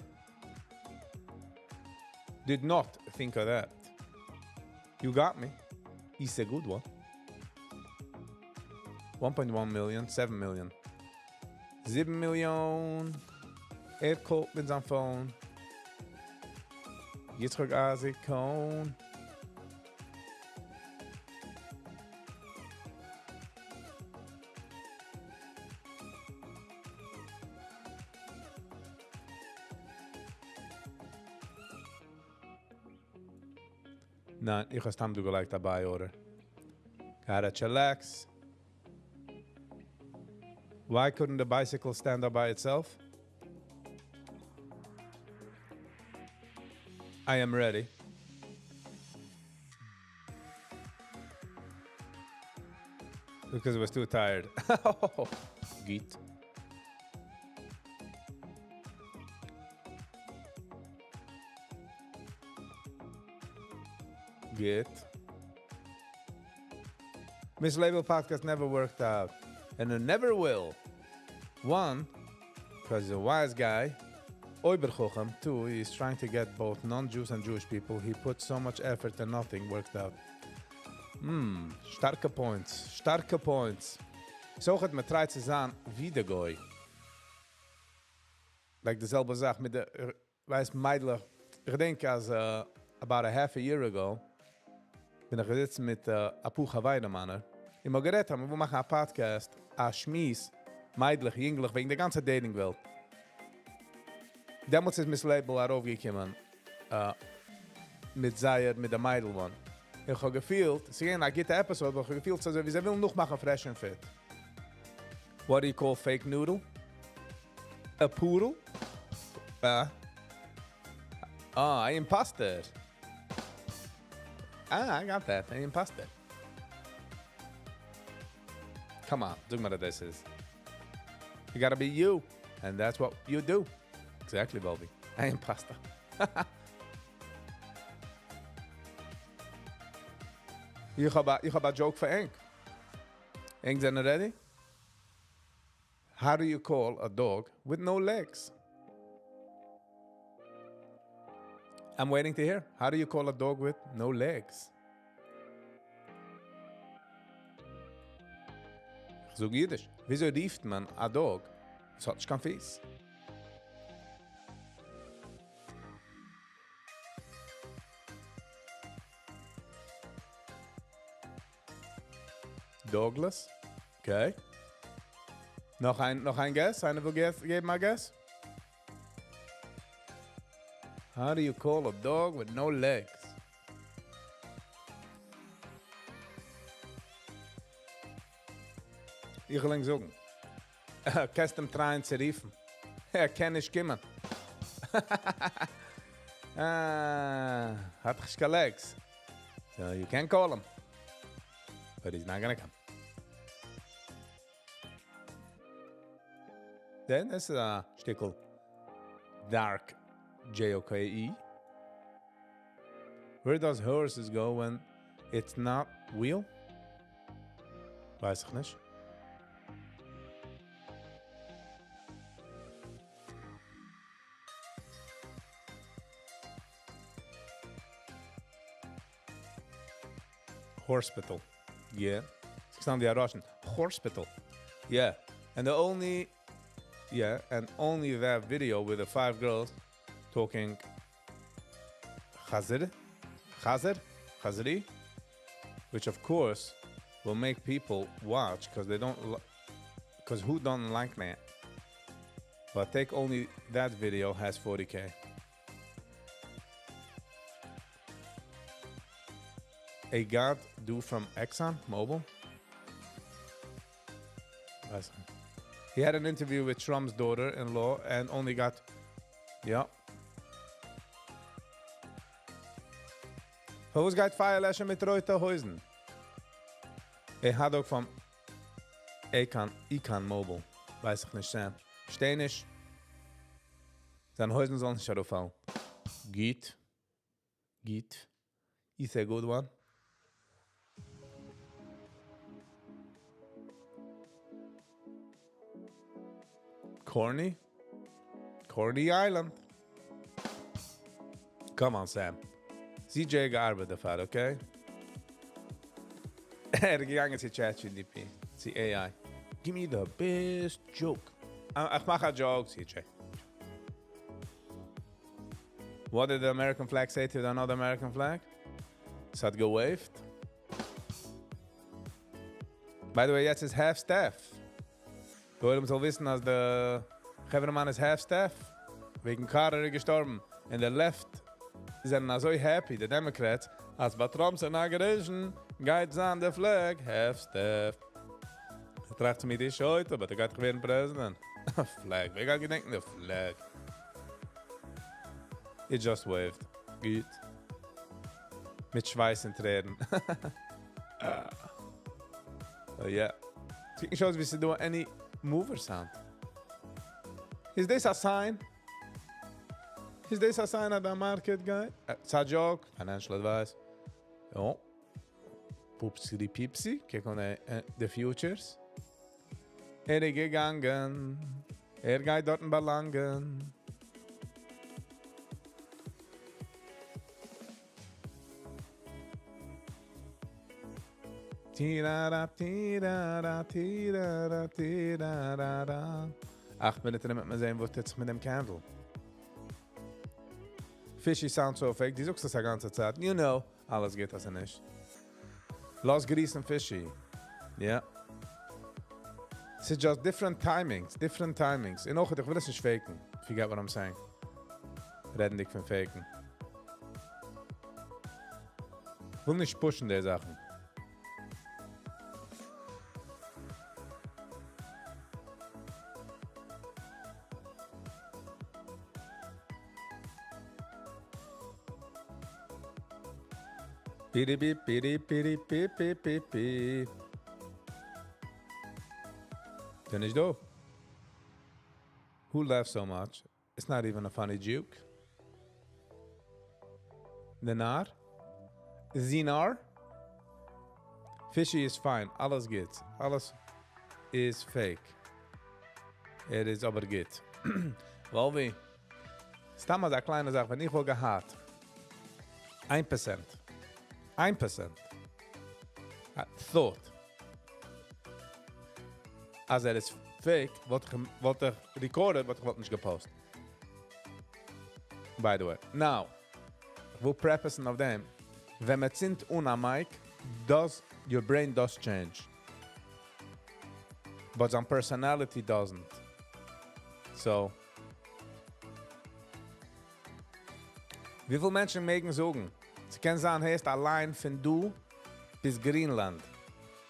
Did not think of that. You got me. It's a good one. 1.1 million, 7 million. 7 million. ער call מיט זיין phone. Yitzchak Isaac Cohn. ניין, איך האב סתם דא געלייגט א buy order. Gotta chillax. Why couldn't the bicycle stand up by itself? I am ready. Because I was too tired. גוט. גוט. Mislabel podcast never worked out and it never will. One, because he's a wise guy. Oiberchochem. Two, he's trying to get both non-Jews and Jewish people. He put so much effort and nothing worked out. Hmm, שטארקע points. שטארקע points. So האט מען try צו זיין ווי דער גוי. Like די זעלבע זאך מיט די, ווייסט, מיידלעך. איך געדענק אז about a half a year ago בין איך געזיצן מיט א פאר חברים מיינע. און מיר גערעדט האבן, מיר ווילן מאכן א podcast, א שמועס, מיידלעך, יונגלעך, וועגן די גאנצע dating וועלט. דעמאלטס איז Mislabel ארויפגעקומען מיט זייער, מיט די מיידל one. איך האב געפילט, ס'איז געווען א גוטע episode, אבער איך האב געפילט, אזוי ווי זיי ווילן נאכמאכן Fresh and Fit. What do you call fake noodle? A poodle? Ah, a imposter. Ah, I got that. An imposter. Come on, זאג מיר, this is. You gotta be you, and that's what you do. Exactly, Bobby. An imposter. איך האב א joke פאר ענק. ענק זענען ready? How do you call a dog with no legs? I'm waiting to hear. How do you call a dog with no legs? איך זאג אידיש. וויאזוי רופט מען א dog? עס האט נישט קיין פיס. Douglas? Okay. נאך איין guess? איינער וויל guess, געבן א guess? How do you call a dog with no legs? איך וויל ענק זאגן. קענסט אים try ען צו רופן. ער קען נישט קומען. Ah, האט נישט קיין legs. So you can call him. But he's not gonna come. Then this is a שטיקל dark J-O-K-E. Where does horses go when it's not wheel? ווייס איך נישט. Hospital. Yeah. It's not the Russian. Hospital. Yeah. And the only yeah, and only that video with the five girls talking Chazir, Chazir, Chaziri, which of course will make people watch because they don't, because who don't like that? But take only that video has 40K. A god do from Exxon Mobil. He had an interview with Trump's daughter-in-law and only got, yeah. וואס גייט פייער לעשן מיט רויטע הויזן? A hot dog from Econ, Econ Mobile. ווייס איך נישט, Sam. שטיי נישט. זיין הויזן זאלן נישט אראפפאלן. גוט. גוט. Is a good one. Corny? Corny Island. Come on, Sam. CJ געארבעט דערפאר, okay? ער איז געגאנגען צו ChatGPT, צו AI. Give me the best joke. איך מאך א joke, CJ. What did the American flag say to another American flag? ס'האט גע waved. By the way, יעצט איז half staff. דער עולם זאל וויסן, אז דער חברהמאן איז half staff. וועגן Carter איז געשטארבן. און די left זענען אזוי happy, די Democrats, אז ביי Trump's inauguration גייט זיין די flag half staff. ער טראכט צו מיר, די שויטע, אבער ער גייט ווערן president. Flag, ווער גייט געדענקען די flag? It just waved. גוט. מיט שווייס און טרערן. Oh yeah. ס'קוקט נישט אויס, ווי ס'דא any mover sound. Is this a sign? Is this a sign that the market guy? It's a joke. Financial advice. Oh. פופסי פיפסי, קוק אן די futures. ער איז געגאנגען, ער גייט דארטן באלאנגען. Tirara, tirara, tirara, tirara. 8 מינוט וועט מען זען, וואס טוט זיך מיט דעם candle. Fishy sounds so fake. דו זאגסט דאס א גאנצע צייט. אלעס גוט, אז נישט. לאז גריסן Fishy. Yeah. It's just different timings, different timings. און אויך, איך וויל עס נישט fake'ן. If you get what I'm saying. רעדנדיג פון fake'ן. איך וויל נישט push'ן די זאכן. Bidi bip, bidi bidi bip bip bip bip. בין איך דא? Who laughs so much? It's not even a funny joke. The נאר? Zinar? Fishy is fine. אלעס גוט. אלעס איז fake. ער איז אבער גוט. וואלווי. סתם אזא קליינע זאך, ווען איך וואלט געהאט 1%. 1%. Thought. אז ער איז fake, וואלט איך recorded, וואלט איך וואלט נישט גע post. By the way. Now, איך וויל preface'ן אויף דעם, ווען מען צינדט אן א mic, your brain does change. But זיין personality doesn't. So, וויפיל מענטשן מעגן זאגן? ס'קען זיין, הייסט א line פון דא ביז Greenland.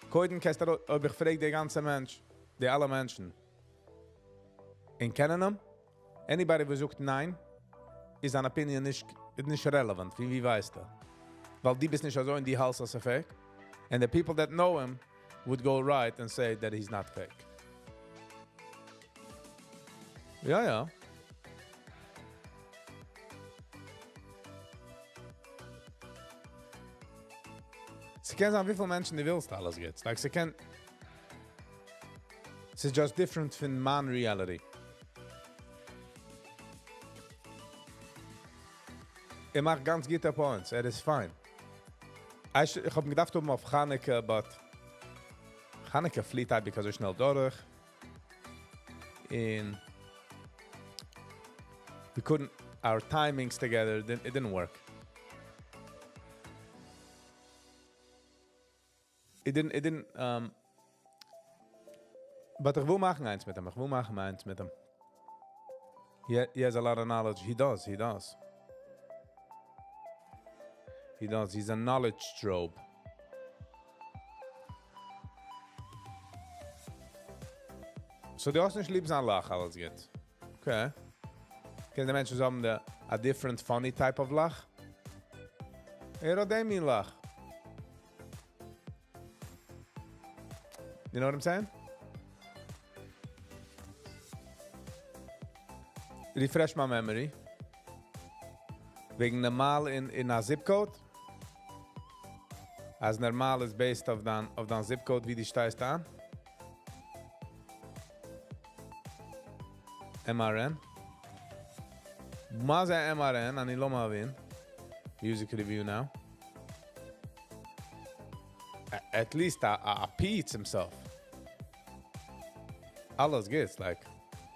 קודם קענסטו, אויב איך פרעג די גאנצע מענטש, די אלע מענטשן, און קענען אים, anybody וואס זאגט ניין, איז אן opinion נישט relevant, ווי ווייסטו? ווייל דו ביסט נישט אזוי און דו האלטסט אז fake. And the people that know him would go right and say that he's not fake. יא. ס'קען זיין, וויפיל מענטשן דו ווילסט, אלעס גוט. Like, ס'קען. It's just different פון מיין reality. ער מאכט גאנץ גוטע points. ער איז fine. איך האב געדארפט האבן אויף חנוכה, but חנוכה פליט אייביג אזוי שנעל דורך. און we couldn't, our timings together, it didn't work. It didn't, but איך וויל מאכן איינס מיט אים. איך וויל מאכן איינס מיט אים. He has a lot of knowledge. He does, he does. He does. He's a knowledge trove. So דו האסט נישט ליב זיין לאך, אלעס גוט. Okay. קען די מענטשן האבן a different funny type of לאך? ער האט דעם מין לאך. You know what I'm saying? Refresh my memory. וועגן נארמאל אין א zip code? אז נארמאל איז based אויף דיין zip code, ווי דו שטייסט אן? MRN? מה זה MRN? אני לא מבין. Music review now. At least a Pete himself. אלעס גוט, like,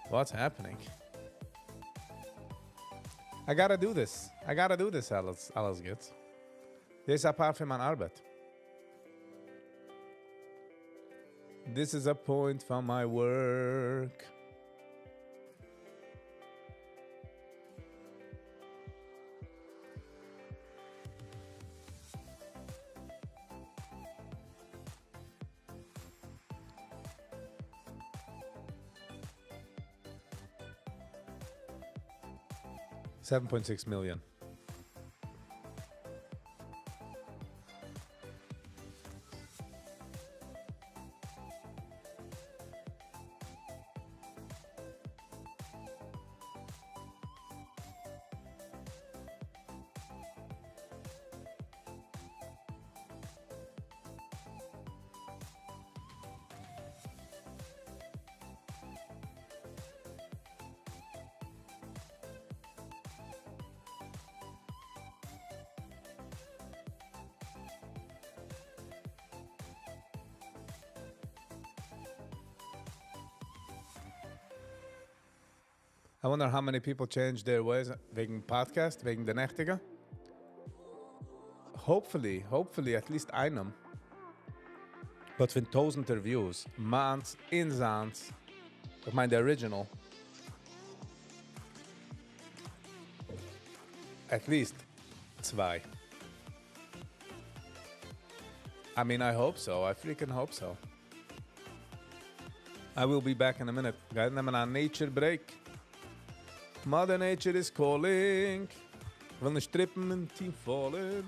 what's happening? I gotta do this. I gotta do this, אלעס, אלעס גוט. דאס איז א part פון מיין ארבעט. This is a point for my work. 7.6 million. I wonder how many people changed their ways וועגן podcast, וועגן די נעכטיגע. Hopefully, hopefully, at least איינעם. But פון טויזנטער views, מיינס און זיינס, איך מיין the original, at least צוויי. I mean, I hope so. I freaking hope so. I will be back in a minute. גיי נעמען א nature break. Mother Nature is calling. וויל נישט טריפן און טיף פאלן.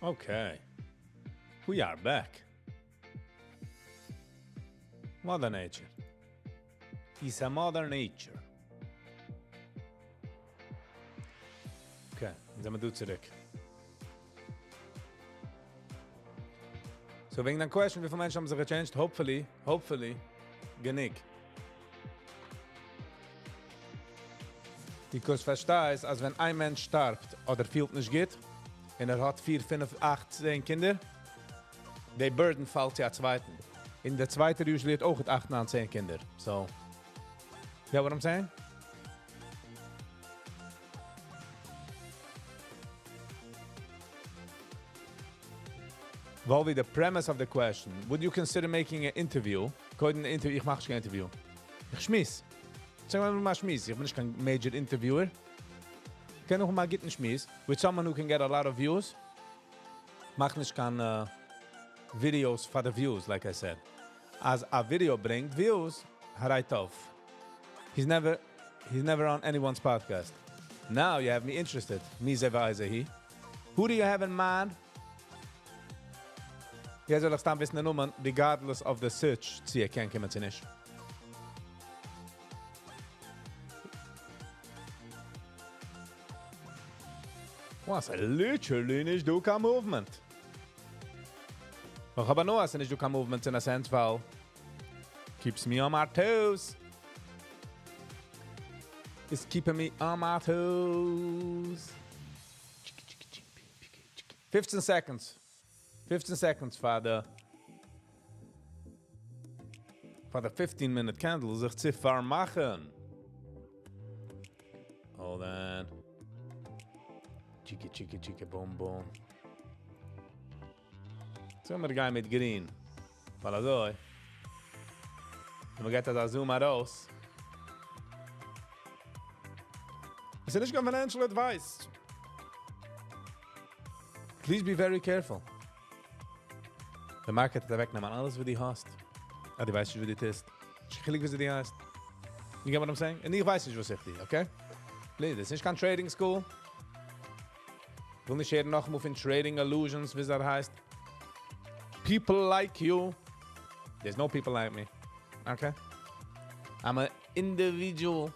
Okay. We are back. Mother Nature. Is a Mother Nature. Okay, זעמיר דא צוריק. So וועגן דיין question, וויפיל מענטשן האבן זיך געchanged? Hopefully, hopefully, גענוג. Because פארשטייסט, אז ווען איין מענטש שטארבט אדער פילט נישט גוט, און ער האט פיר, פינף, אכט, צען קינדער, די burden פאלט צו א צווייטן. און דער צווייטער usually האט אויך אכט, ניין, צען קינדער. So, you know what I'm saying? Volvi, the premise of the question, would you consider making an interview? קודם interview, איך מאך נישט קיין interview. איך שמועס. זאג מיר מאל שמועס, איך בין נישט קיין major interviewer. קען נאך מאל גוטן שמועס with someone who can get a lot of views. מאך נישט קיין videos for the views, like I said. אז א video ברענגט views, הרי טוב. He's never, he's never on anyone's podcast. Now you have me interested. מי זה ואיזה היא. Who do you have in mind? יעצט וויל איך סתם וויסן די נאמען, regardless of the search, צי ער קען קומען צי נישט. וואס? Literally נישט דא קיין movement. איך האב נאר אז נישט דא קיין movement in a sense, ווייל keeps me on my toes. It's keeping me on my toes. 15 seconds. 15 seconds פאר די 15 minute candle זיך צו פארמאכן. Hold on. Chicka chicka chicka boom boom. So מיר גייען מיט green. ווייל אזוי. און מ'גייט דא zoom ארויס. עס איז נישט קיין financial advice. Please be very careful. The market וועט אוועקנעמען אלעס וואס דו האסט. אה, דו ווייסט נישט וואס דו טוסט. נישט קיין חילוק וואס דו הייסט. You get what I'm saying? און איך ווייס נישט וואס איך טו, okay? Please, דאס איז נישט קיין trading school. וויל נישט הערן נאכאמאל פון trading illusions, ווי עס הייסט. People like you. There's no people like me. Okay? I'm an individual.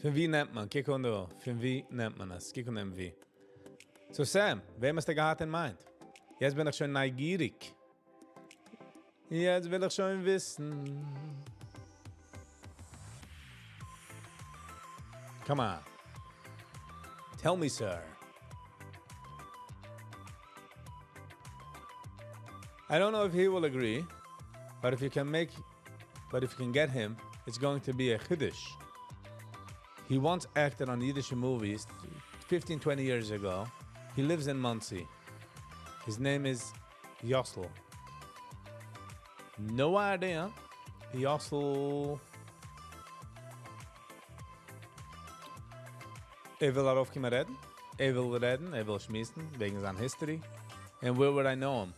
פון וואו נעמט מען? קוק אן דא. פון וואו נעמט מען עס? קוק אן דעם ווי. So Sam, וועם האסטו געהאט in mind? יעצט בין איך שוין נייגעריג. יעצט וויל איך שוין וויסן. Come on. Tell me sir. I don't know if he will agree, but if you can make, but if you can get him, it's going to be a chiddush. He once acted on Yiddish movies 15, 20 years ago. He lives in Monsey. His name is Yossel. No idea. Yossel. ער וויל ארויפקומען רעדן? ער וויל רעדן, ער וויל שמועסן וועגן זיין history. And where would I know him?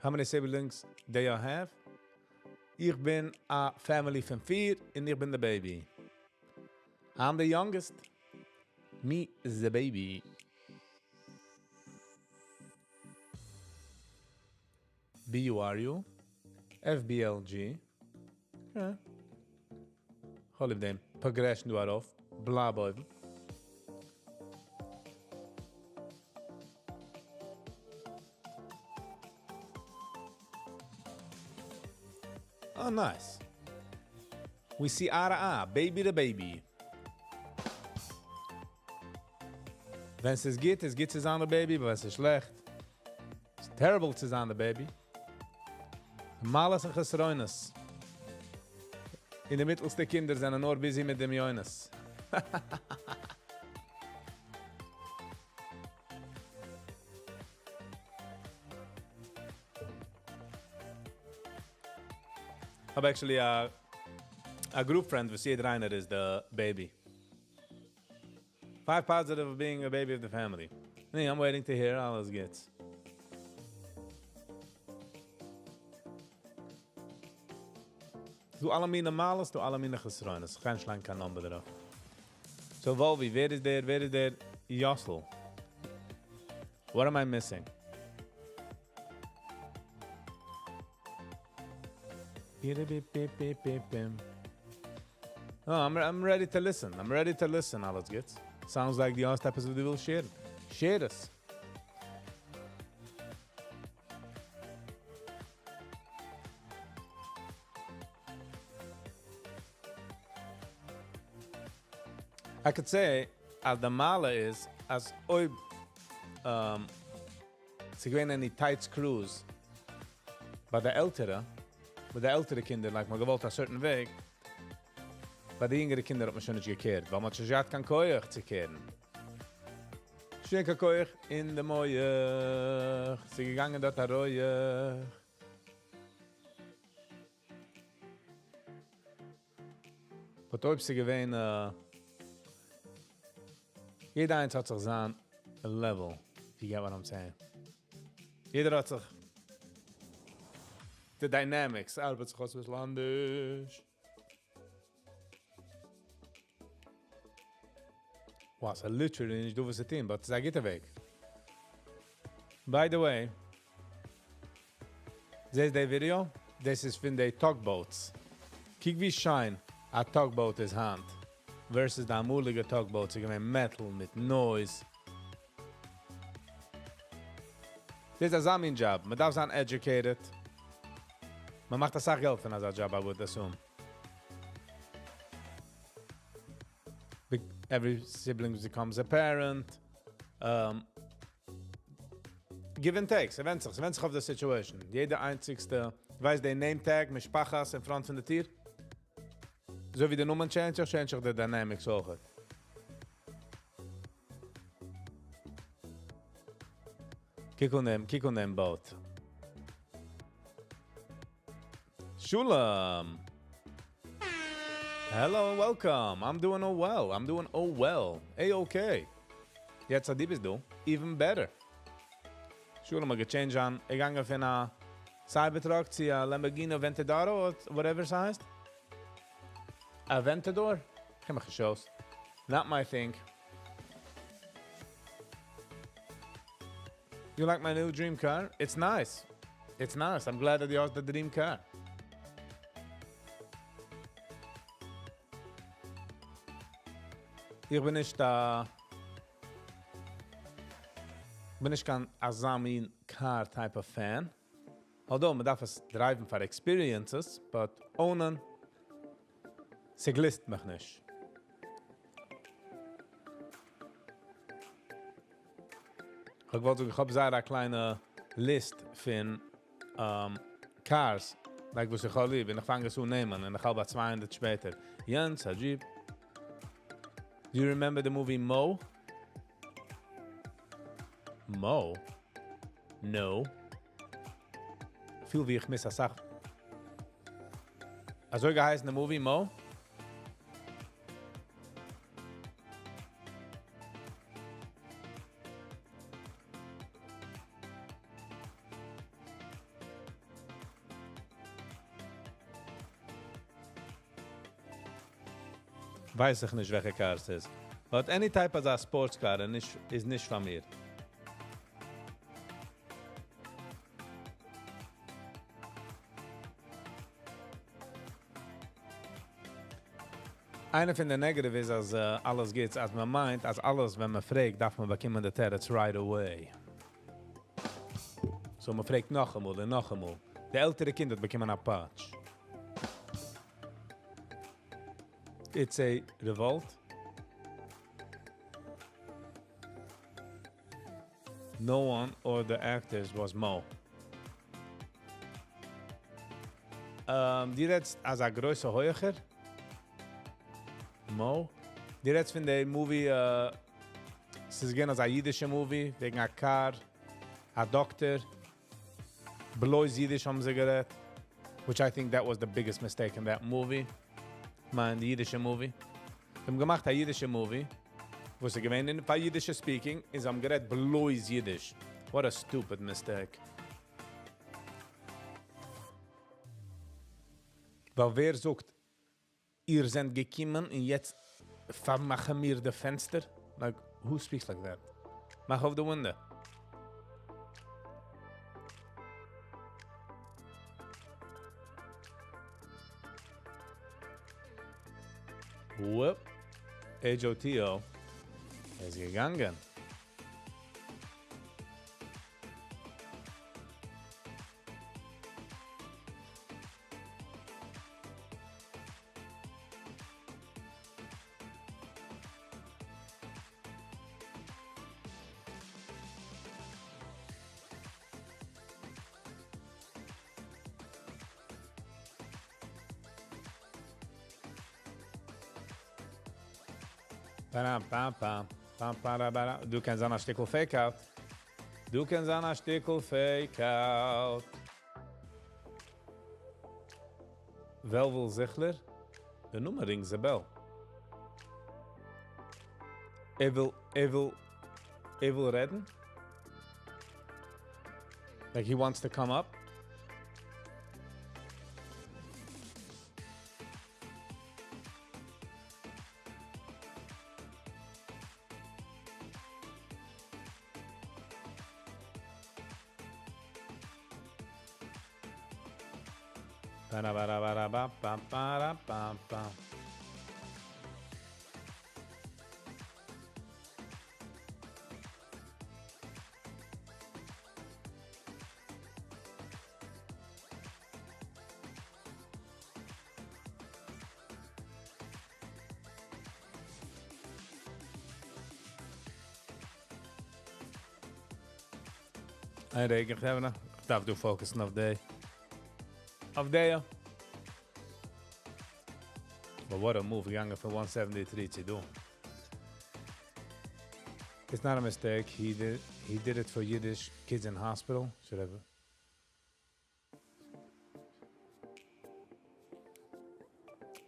How many siblings do you have? איך בין א family פון פיר און איך בין the baby. I'm the youngest. Me is the baby. BURU, FBLG. Okay. כ'האב ליב דעם progression דא ארויף. בלייב אויבן. Oh, nice. We see eye to eye, baby to baby. ווען ס'איז גוט, איז גוט צו זיין the baby, אבער ווען ס'איז שלעכט, it's terrible צו זיין the baby. מעלות און חסרונות. און די מיטלסטע קינדער זענען נאר busy מיט דמיונות. האב actually א א group friend וואס יעדער איינער איז the baby. Five positive of being a baby of the family. Nee, I'm waiting to hear אלעס גוטס. ס'דא אלע מיני מעלות, ס'דא אלע מיני חסרונות. איך קען נישט לייגן קיין number דערויף. So וואלווי, ווער איז דער, ווער איז דער יאסל? What am I missing? Oh, I'm, I'm ready to listen. I'm ready to listen, אלעס גוטס. Sounds like דו האסט עפעס וואס דו ווילסט share ן. Share עס. I could say אז די מעלה איז אז אויב ס'איז געווען any tight screws ביי די עלטערע, ביי די עלטערע קינדער, like מ'האט געוואלט א certain וועג, ביי די יונגערע קינדער האט מען שוין נישט גע care ט, ווייל מ'האט שוין נישט געהאט קיין כח צו care ן. שוין קיין כח אין די מח, ס'איז געגאנגען דארט א רויעך. But אויב ס'איז געווען יעדער איינס האט זיך זיין level, if you get what I'm saying. יעדער האט זיך די dynamics ארבעט זיך אויס אביסל אנדערש. Wow, ס'איז literally נישט דא וואס צו טון, but ס'איז א גוטע וועג. By the way, זעסט די ווידעא? דאס איז פון די tugboats. קוק ווי שיין א tugboat איז היינט, versus די אמאליגע tugboats איז געווען metal מיט noise. דאס איז אזא מין דזשאב, מען דארף זיין educated. מען מאכט אסאך געלט פון אזא דזשאב, I would assume. Every sibling becomes a parent. Give and take, ס'ווענדט זיך, ס'ווענדט זיך אויף די situation. יעדע איינציגסטע, ווייסט די name tag, משפחת אין front פון די טיר? אזוי ווי די נאמען change זיך, change זיך די dynamics אויך. קוק אן דעם, קוק אן דעם boat. Shulam! Hello and welcome. I'm doing oh well. I'm doing oh well. A-okay. יעצט אז דו ביסט דא, even better. שולם האט גע change ט אן, געגאנגען פון א Cybertruck צו א Lamborghini Aventador, whatever ס'הייסט. Aventador? איך מאך shows. Not my thing. You like my new dream car? It's nice. It's nice. I'm glad that you have the dream car. איך בין נישט א בין נישט קיין אזא מין car type of fan. Although מען דארף עס drive ן פאר experiences, but own ען. ס'גליסט מיך נישט. איך וואלט זאגן, איך האב זייער א קליינע list פון cars, like וואס איך האב ליב, און איך פאנג עס אן נעמען, און איך האלט ביי 200 שפעטער. יענץ, א Jeep. Do you remember the movie Mo? Mo? No. פיל ווי איך miss א סאך. אזוי געהייסן די movie Mo? ווייס איך נישט וועלכע car ס'איז. But any type אזא sports car איז נישט פאר מיר. איינע פון די negative איז, אז אלעס גוטס, אז מען מיינט, אז אלעס, ווען מען פרעגט, דארף מען באקומען די תירוץ right away. So מען פרעגט נאכאמאל און נאכאמאל. די עלטערע קינד האט באקומען א פאטש. It's a revolt. No one or the actors was Mo. דו רעדסט אזא גרויסע הויכער? Mo? דו רעדסט פון די movie, ס'איז געווען אזא אידישע movie, וועגן א car, א דאקטאר, בלויז אידיש האבן זיי גערעדט, which I think that was the biggest mistake in that movie. מיין, די אידישע movie. זיי האבן געמאכט א אידישע movie, וואס איז געווען אין פאר אידישע speaking, און זיי האבן גערעדט בלויז אידיש. What a stupid mistake. ווייל ווער זאגט, איר זענט געקומען און יעצט פארמאכן מיר די פענסטער? Like, who speaks like that? מאך אויף די window. Whoop. HOTO איז געגאנגען. פאם פאם פאם פאם פאם פאם. דא קען זיין א שטיקל fake out. דא קען זיין א שטיקל fake out. Velvel Zichler, די נומער rings a bell. ער וויל רעדן? Like he wants to come up? Ba-da-ba-da-ba-da-ba-ba-ba-da-ba-ba. איין רגע, איך דארף דא focus ן אויף די. אויף די. But what a move, געגאנגען פון 173 צו דא. It's not a mistake. He did it for Yiddish kids in hospital. Should have.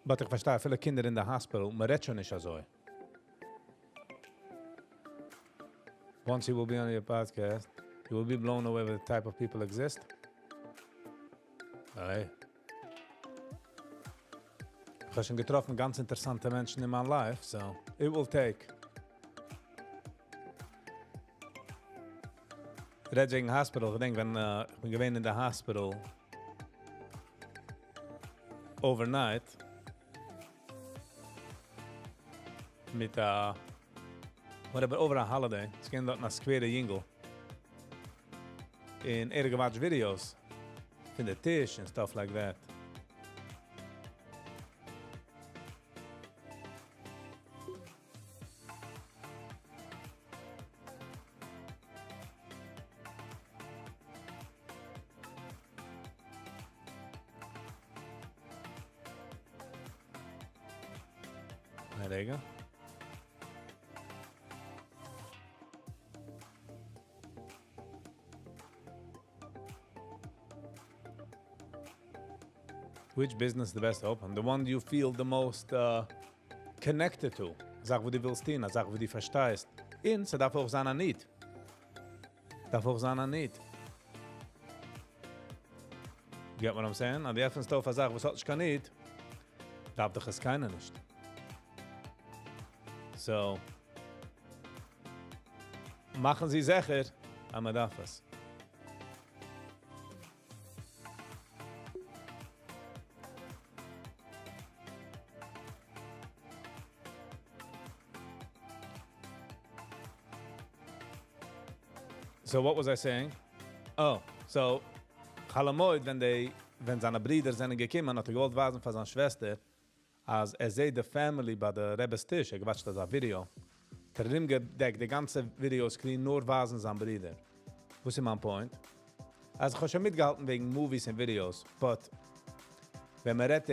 But איך פארשטיי, פילע קינדער אין די hospital, מען רעדט שוין נישט אזוי. Once he will be on your podcast, you will be blown away with the type of people exist. Hey. איך האב שוין געטראפן גאנץ אינטערעסאנטע מענטשן אין מיין life, so it will take. רעד וועגן hospital, איך געדענק, ווען איך בין געווען אין די hospital overnight מיט א whatever, over a holiday, עס געווען דארט א סקווערע יונגל. און ער האט גע watch videos פון די טיש and stuff like that. רגע. Which business is the best to open? The one you feel the most connected to. א זאך וואס דו ווילסט טון, א זאך וואס דו פארשטייסט. און ס'דארף אויך זיין א need. דארף אויך זיין א need. Get what I'm saying? אז דו עפנסט אויף א זאך וואס האט נישט קיין need, דארף דאך עס קיינער נישט. So, מאכן זיי זיכער, אז מען דארף עס. So what was I saying? Oh, so חול המועד, ווען די, ווען זיינע ברידער זענען געקומען, האט ער געוואלט ווייזן פאר זיין שוועסטער, אז ער זעט די family ביי די רבי'ס טיש, ער האט גע watch ט אזא ווידעא. האט ער ארומגעדעקט די גאנצע video screen נאר ווייזן זיין ברידער. וואס איז מיין point? אז איך האב שוין מיטגעהאלטן וועגן movies און videos, but ווען מען רעדט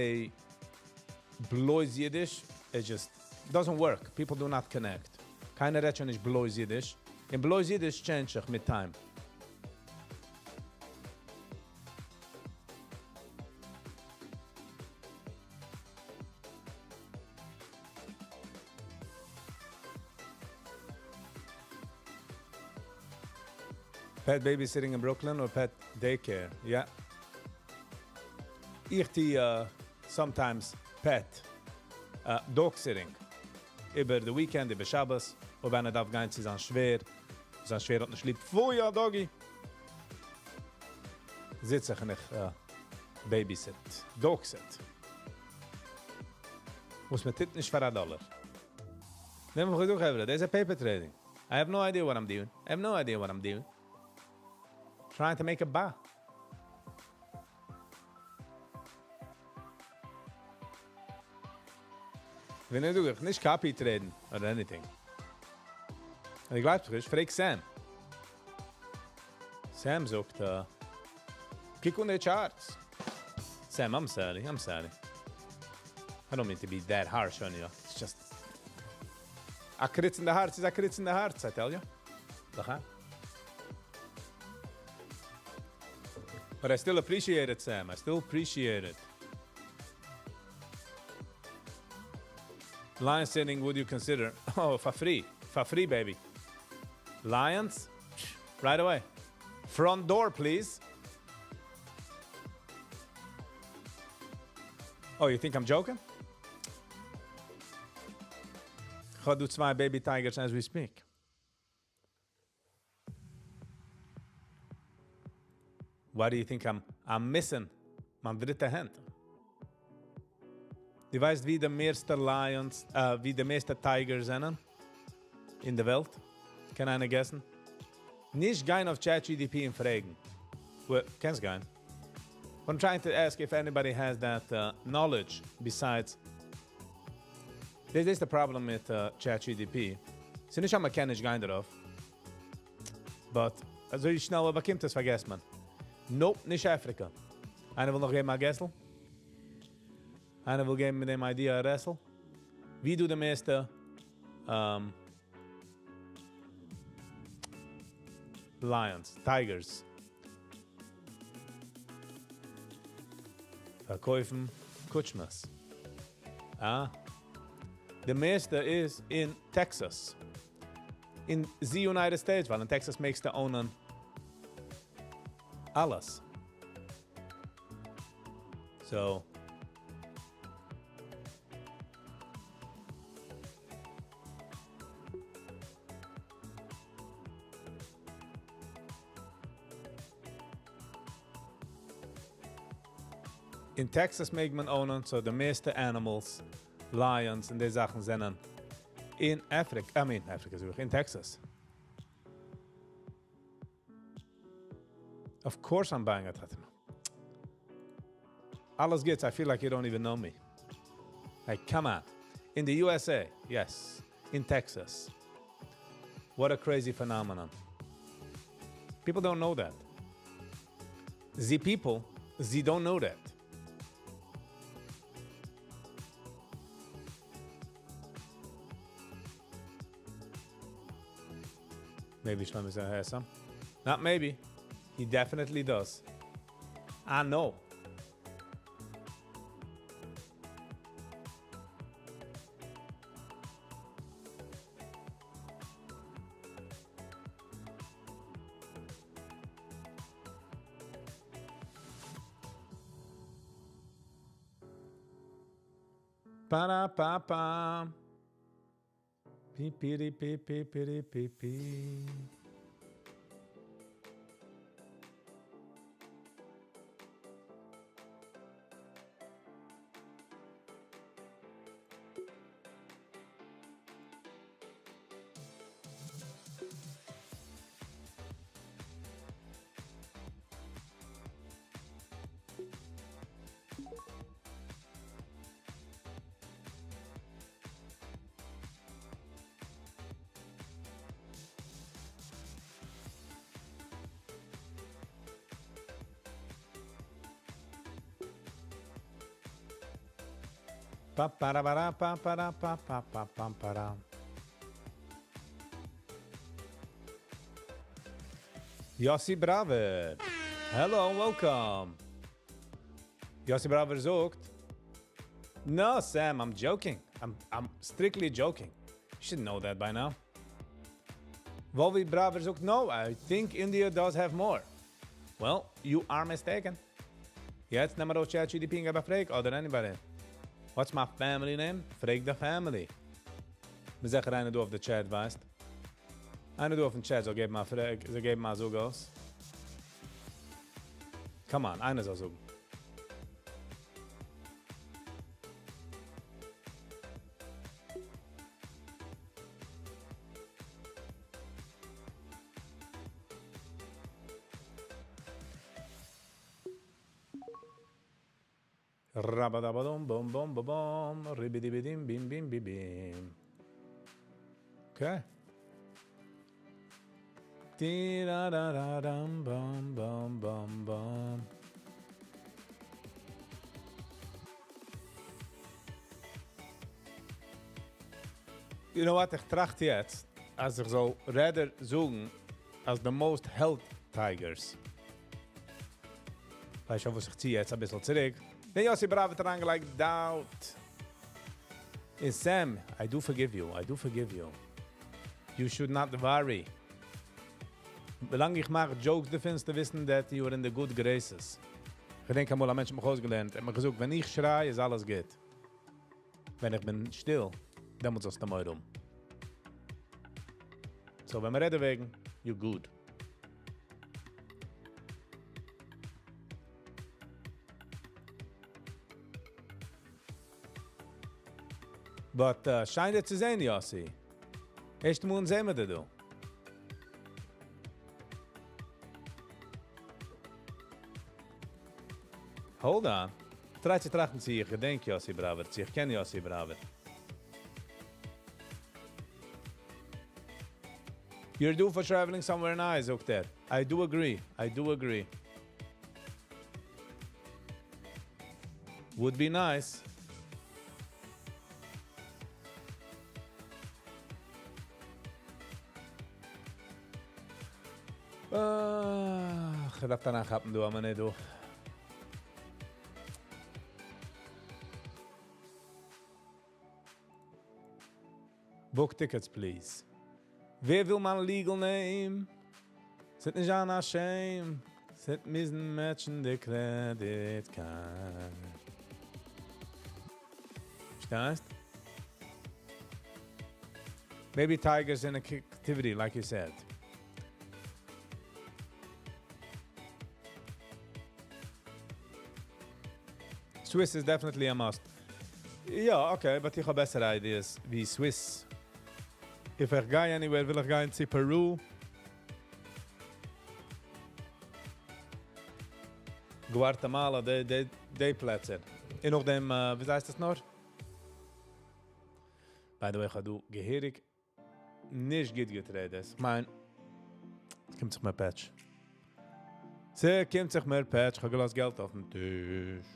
בלויז אידיש, it just doesn't work. People do not connect. קיינער רעדט שוין נישט בלויז אידיש. און בלויז אידיש change זיך מיט time. Pet babysitting in Brooklyn or pet daycare? Yeah. איך טו sometimes pet dog sitting. איבער the weekend, איבער שבת, אויב איינער דארף גיין צו זיין שווער, זיין שווער האט נישט ליב, פוי, יא, doggy. זיץ איך און איך babysit, dog sit. וואס מען טוט נישט פאר א דאלאר. נעם מיך דורך, חברה, דאס איז paper trading. I have no idea what I'm doing. I have no idea what I'm doing. Trying to make a bar. ווען איך זאג, נישט copy traden or anything. און איך גלייב זיך, פרעג Sam. Sam זאגט, קוק אין די charts. Sam, I'm sorry, I'm sorry. I don't mean to be that harsh on you. It's just א קריץ אין די הארץ איז א קריץ אין די הארץ, I tell you. לחיים. But I still appreciate it, Sam. I still appreciate it. Lion sitting, would you consider? Oh, for free. For free, baby. Lions? Right away. Front door, please. Oh, you think I'm joking? איך האב דא צוויי baby tigers as we speak. Why do you think I'm missing מיין דריטע האנט? דו ווייסט, ווי די מערסטע lions, ווי די מערסטע tigers זענען אין דער וועלט? קען איינער guess ן? נישט גיין אויף ChatGPT און פרעגן. Well, קענסט גיין. But I'm trying to ask if anybody has that knowledge besides. This is the problem with ChatGPT. ס'איז נישט אז מען קען נישט גיין דערויף. But אזוי שנעל באקומט עס, פארגעסט מען. Nope, נישט אפריקע. איינער וויל נאך געבן א guess ל? איינער וויל געבן מיט דעם idea א רעסל? ווי דא די מערסטע lions, tigers? פארקויפן קוטשמעס. אה? די מערסטע איז אין Texas. אין the United States, ווייל אין Texas מעגסטו own ען אלעס. So, אין Texas מעג מען own ען, so די מערסטע animals, lions און די זאכן זענען אין Africa, I mean, Africa, אין Texas. Of course I'm buying a tattoo. אלעס גוטס, I feel like you don't even know me. Like, come on. In the USA, yes. In Texas. What a crazy phenomenon. People don't know that. The people, they don't know that. Maybe Shlomo has some. Not maybe. He definitely does. I know. Pa-da-pa-pa. Pi pi pi pi pi pi pi. Pa pa ra pa pa ra pa pa pa pam pa ra. Yossi Brave. Hello and welcome. Yossi Brave זאגט. No, Sam, I'm joking. I'm strictly joking. You should know that by now. Volvi Braver זאגט, no, I think India does have more. Well, you are mistaken. יעצט נעם ארויס ChatGPT און געב א פרעג, אדער anybody. What's my family name? פרעג the family. מיר זיכער איינער דא אויף the chat ווייסט. איינער דא אויפן chat זאל געבן א פרעג, זאל געבן א זאג אויס. Come on, איינער זאל זאגן. Rabadabadum, bum bum bum bum, ribidibidim, bim bim bim bim. Okay. Di da da da dum bum bum bum bum. You know what? איך טראכט יעצט, אז איך זאל rather זאגן אז the most health tigers. ווייסט שוין וואס איך צי יעצט א ביסל צוריק. דער Yossi Brave האט אריינגעלייגט doubt. Is Sam, I do forgive you. I do forgive you. You should not worry. ווילאנג איך מאך jokes, דו פינדסט וויסן that you are in the good graces. איך געדענק אמאל א מענטש האט מיך אויסגעלערנט, ער האט מיר געזאגט, ווען איך שריי, איז אלעס גוט. ווען איך בין שטיל, דעמאלטס זאלסטו מורא האבן. So, ווען מיר רעדן וועגן, you're good. But שיין דיר צו זען, Yossi. ערשט מאל זעען מיר דיר דא. Hold on. Try צו טראכטן צי איך געדענק Yossi Braver, צי איך קען Yossi Braver. You're due for traveling somewhere nice, זאגט ער. I do agree. I do agree. Would be nice. איך דארף דאנאך כאפן, דו, אבער נישט דו. Book tickets, please. ווער וויל מיין legal name? ס'וועט נישט זיין א shame. ס'וועט מוזן matchen the credit card. פארשטייסט? Maybe tigers in activity, like you said. Swiss is definitely a must. Yeah, okay, but איך האב בעסערע ideas ווי Swiss. If איך גיי anywhere, וויל איך גיין צו Peru. Guatemala, די פלעצער. און נאך דעם, ווי הייסט דאס נאך? By the way, איך האב דא געהעריג נישט גוט געטרעידט. איך מיין, עס קומט זיך מיר פעטש. עס קומט זיך מיר פעטש. איך האב געלאזט געלט אויפן טיש.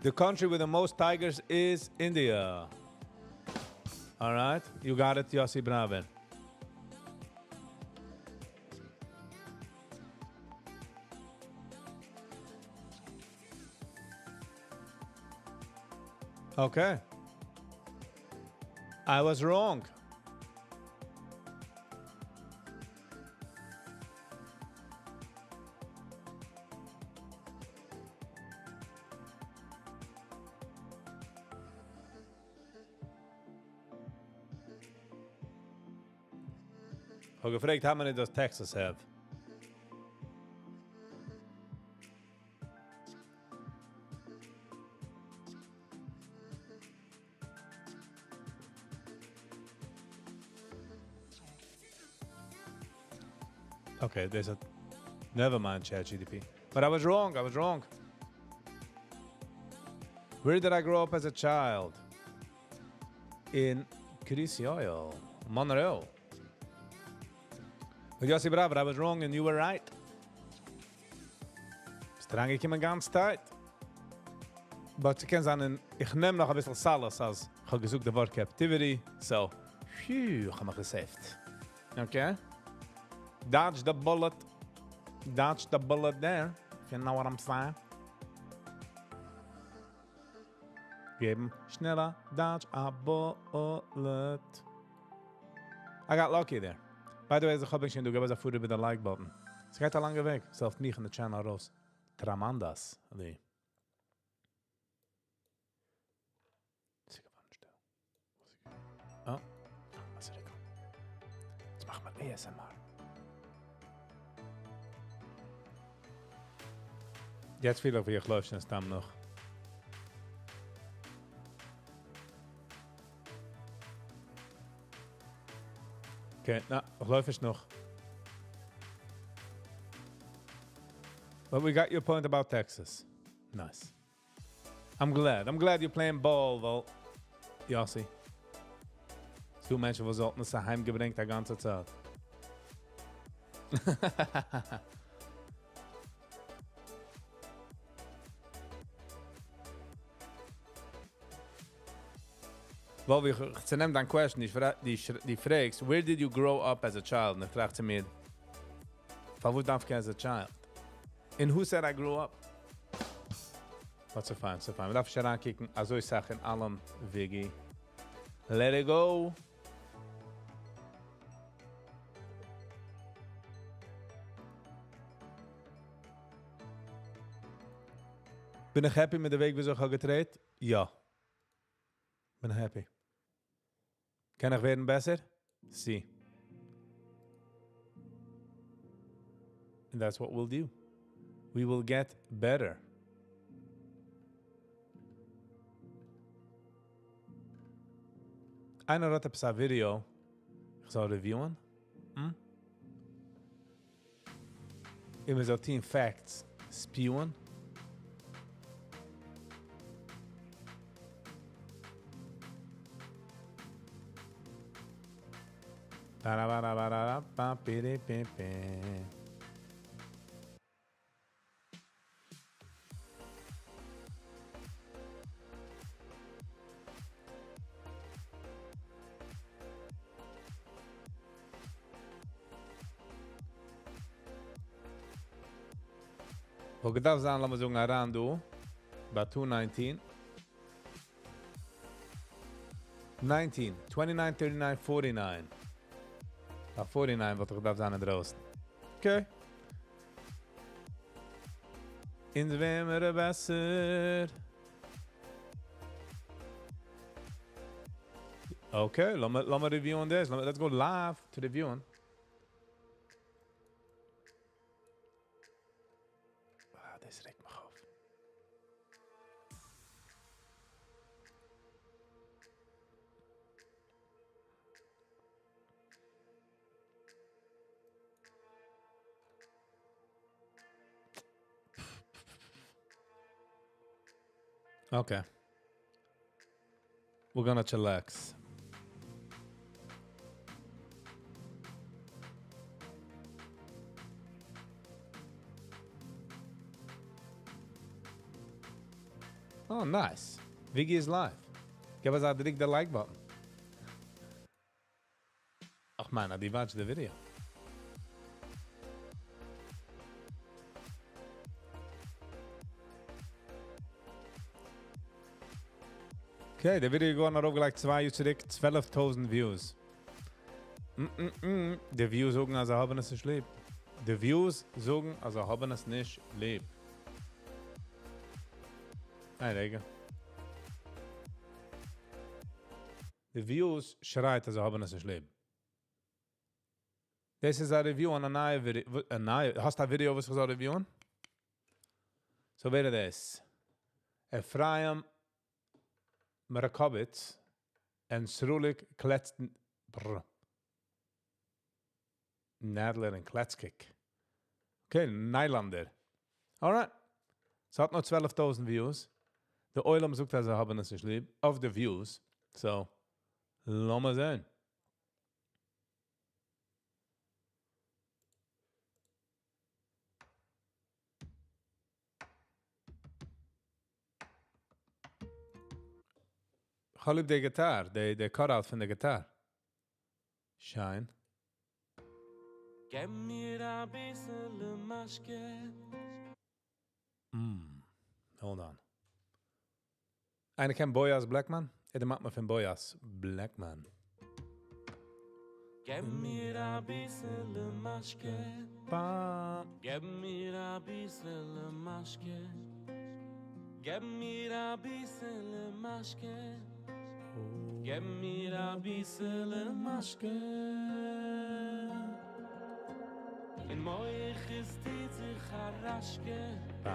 The country with the most tigers is India. All right, you got it, Yossi Bravin. Okay. I was wrong. כ'האב געפרעגט, how many does Texas have? Okay, there's a... Never mind, ChatGPT. But I was wrong, I was wrong. Where did I grow up as a child? In Kiryas Joel, Monroe. But Yossi Bravo, I was wrong and you were right. ביסט אריינגעקומען גאנץ tight. But ס'קען זיין, איך נעם נאך א ביסל solace, אז איך האב געזאגט די ווארט captivity, so, phew, איך האב מיך גע save ט. Okay? Dodge the bullet. Dodge the bullet there, if you know what I'm saying. געבן שנעלער dodge a bullet. I got lucky there. By the way, איך האב שוין דא, געב אונז א פאר איבער די like button. עס גייט א לאנגע וועג. עס העלפט מיך אין די channel ארויס. Tremendously. Oh, וואס איז דא? יעצט מאכן מיר ASMR. יעצט פיל איך ווי איך לויף שוין סתם נאך. Okay, נא, איך לויף נישט נאך. But we got your point about Texas. Nice. I'm glad. I'm glad you're playing ball, well, Yossi. דו מענטשן, וואס וואלטן עס אהיימגעברענגט די גאנצע צייט. Well, איך צונעם דיין question, די פרעגסט, where did you grow up as a child? און איך טראכט צו מיר, פארוואס דארף איך as a child? And who said I grew up? But so fine, so fine. מ'דארף נישט אריינקוקן, אזוי סאך אין אלעם, Viggy. Let it go. בין איך happy מיט די וועג, וויאזוי איך האב גע trade ט? יא. בין happy. קען איך ווערן בעסער? Sí. And that's what we'll do. We will get better. איינער האט עפעס א video, איך זאל review ען? און מ'זאל טון facts spew ען? Ba-da-ba-da-ba-da-ba, bi-di-bi-bi. וואו געדארפט זיין, לאמיר זאגן, אריין דא, ביי 219. 19, 29, 39, 49. ביי 49 וואלט איך געדארפט זיין אינדרויסן. Okay. אונז ווערן מיר בעסער. Okay, לאמיר review ען דאס. Let's go live to review ען. Ah, דאס רעגט מיך אויף. Okay. We're gonna chillax. Oh, nice. Viggy is live. גיב אונז א דריק the like button. איך מיין, דו watch the video. Okay, די video געווארן ארויפגעלייגט 2 יאר צוריק, 12.000 views. די views זאגן, אז זיי האבן עס נישט ליב. די views זאגן, אז זיי האבן עס נישט ליב. ניין, רגע. די views שרייט, אז זיי האבן עס נישט ליב. דאס איז א review אן א נייע video. א נייע, האסטו א video, וואס איך זאל review'ן? So ווער איז דאס? Ephraim Marakovitz and Srulik Kletz... Brr. Nadler and Kletzkik. Okay, Nylander. Alright. ס'האט נאר 12.000 views. דער עולם זאגט, אז זיי האבן עס נישט ליב. Of the views. So, לאמיר זען. איך האב ליב די guitar, די cutout פון די guitar. שיין. גיב מיר א ביסל משקה. Hold on. איינער קען Boaz Blackman? ער דערמאנט מיר פון Boaz Blackman. גיב מיר א ביסל משקה. Ba. גיב מיר א ביסל משקה. גיב מיר א ביסל משקה. גיב מיר א ביסל משקה. אין מוח איז טוט זיך א ראשקע. Ba.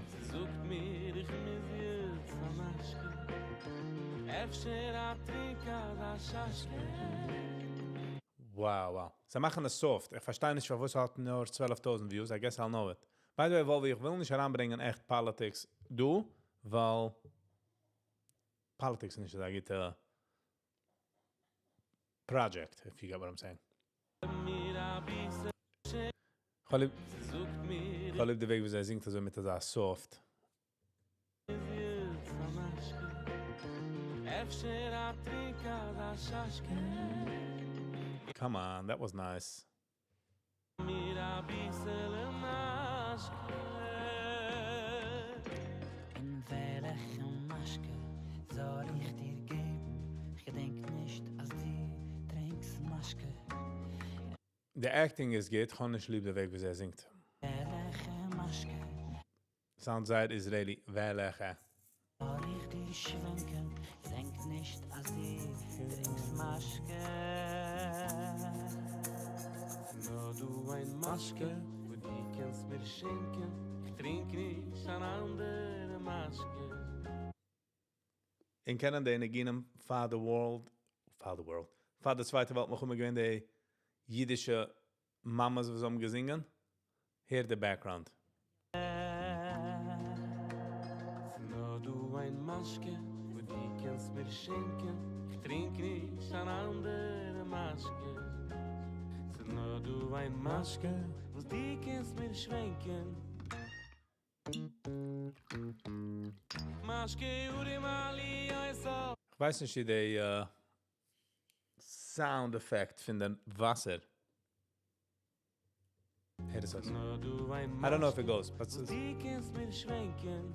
זי זאגט מיר, איך מוז יעצט א משקה. אפשר א טרינק א שאשקע. Wow. זיי מאכן עס soft. איך פארשטיי נישט, פארוואס האט נאר 12.000 views. I guess I'll know it. By the way, Volvi, איך וויל נישט אריינברענגען עכט politics דא, ווייל politics איז נישט אזא גוטע project, if you get what I'm saying. איך האב ליב די וועג, ווי זי זינגט אזוי מיט אזא soft. אפשר א טרינק א שאשקע. Come on, that was nice. מיר א ביסל משקה. אין וועלכע משקה זאל איך דיר געבן? איך געדענק נישט, אז דו טרינקסט משקה. The acting איז גוט, איך האב נישט ליב די וועג, ווי זי זינגט. וועלכע משקה? Sound זייער Israeli, וועלכע. זאל איך דיר שווענקען? געדענק נישט, אז דו טרינקסט משקה. נאר דא איין משקה, וואס דו קענסט מיר שענקען. איך טרינק נישט אן אנדערע משקה. אין קענען די ניגונים פאר the world, פאר the world, פאר די צווייטע וועלט מלחמה געווען די אידישע מאמעס, וואס האבן געזונגען. Hear the background. נאר דא איין משקה, וואס דו קענסט מיר שענקען. איך טרינק נישט אן אנדערע משקה. נאר דא איין משקה, וואס דו קענסט מיר שווענקען. משקה אורי מאלי אייסא. איך ווייס נישט, ווי די sound effect פון דעם וואסער. Hey, דאס איז. נאר דא איין I don't know if it goes, but וואס דו קענסט מיר שווענקען.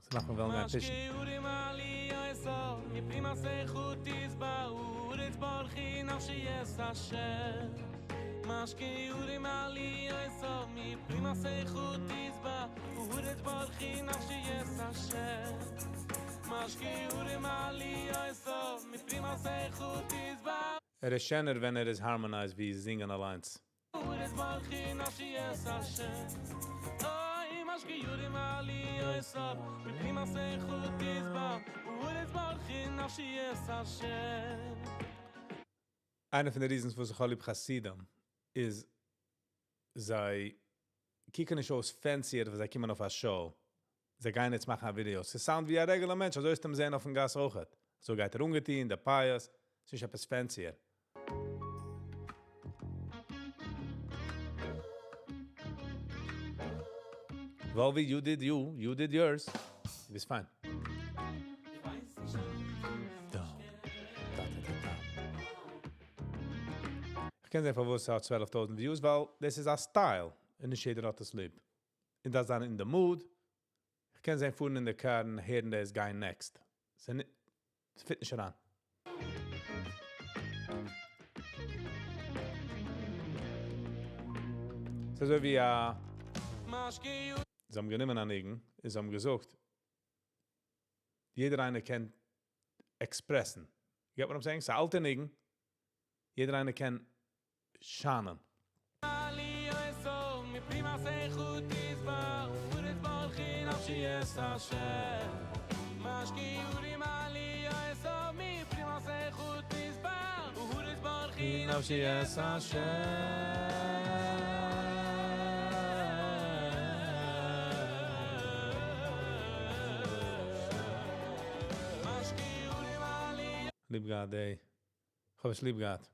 עס מאכט מיר וועלן גיין פישן. משקה אורי מאלי אייסא, מי פרימה סייכות תסבאו, רץ ברכי נפשי יסשל. משקה אורי מאלי אייסא, מי פרימה סייכות תסבאו, רץ ברכי נפשי יסשל. משקה אורי מאלי אייסא, מי פרימה סייכות תסבאו. ער איז שענער, ווען ער איז harmonized, ווי זינגען אליינס. רץ ברכי נפשי יסשל. אוי, משקה אורי מאלי אייסא, מי פרימה סייכות תסבאו, רץ ברכי נפשי יסשל. איינע פון די reasons וואס איך האב ליב חסידים איז, זיי קוקן נישט אויס fancier, ווען זיי קומען אויף א show. זיי גייען יעצט מאכן א video. ס'sound ווי א regular מענטש, אזוי איז אים זען אויפן גאס אויך. אזוי גייט ער אנגעטון, די פיאות, ס'איז נישט עפעס fancier. Volvi, you did you, you did yours. דו ביסט פיין. דא. דא דא דא דא. איך קען זען פארוואס עס האט 12,000 views, ווייל דאס איז א style. און נישט יעדער האט עס ליב. און דאס זיין in the mood. איך קען זען פארן אין די car און הערן דאס גיין next. עס fit נישט אריין. ס'איז אזוי ווי א... זיי האבן גענומען א ניגון, און זיי האבן געזאגט, יעדער איינער קען express ן. You get what I'm saying? ס'איז א אלטע ניגון, יעדער איינער קען שיינען. ליב געהאט די. כ'האב עס ליב געהאט.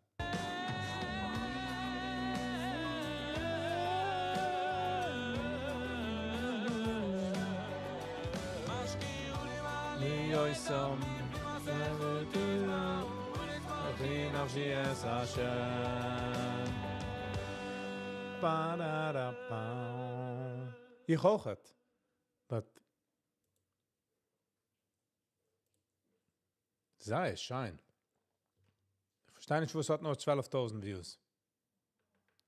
איך אויכעט. But זייער שיין. איך פארשטיי נישט, וואס האט נאר 12,000 views.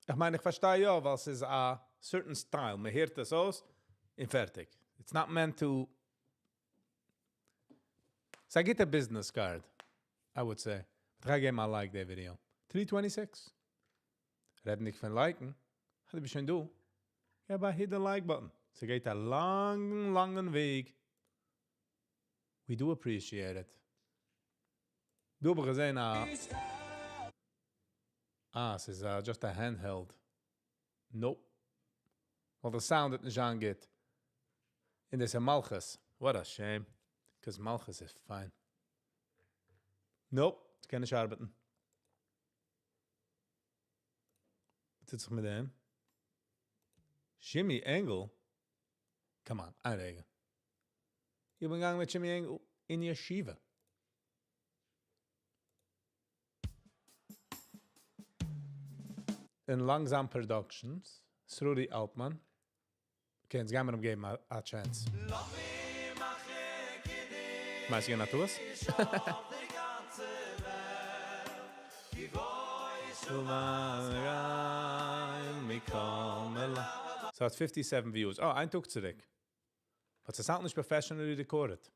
איך מיין, איך פארשטיי יא, ווייל עס איז א certain style. מען הערט עס אויס און פערטיג. It's not meant to... ס'איז א גוטע business card, I would say. But איך געב א like די video. 326. רעדנדיג פון like ן, האט שוין דא. געב א hit the like button. ס'גייט א לאנגן, לאנגן וועג. We do appreciate it. דא האב איך געזען, א... אה, עס איז just a handheld. Nope. Well, the sound האט נישט אנגעהט. און דאס איז מלכות. What a shame. Because מלכות is fine. Nope, עס קען נישט ארבעטן. וואס טוט זיך מיט דעם? Shimmy Engel? Come on, איין רגע. איך בין געגאנגען מיט Shimmy Engel אין ישיבה. אין Langsam Productions, Sruli Altman. Okay, יעצט גייען מיר אים געבן א chance. מיינסטו געבן א טעות? So it's 57 views. Oh, איין טאג צוריק. But עס sound נישט professionally recorded.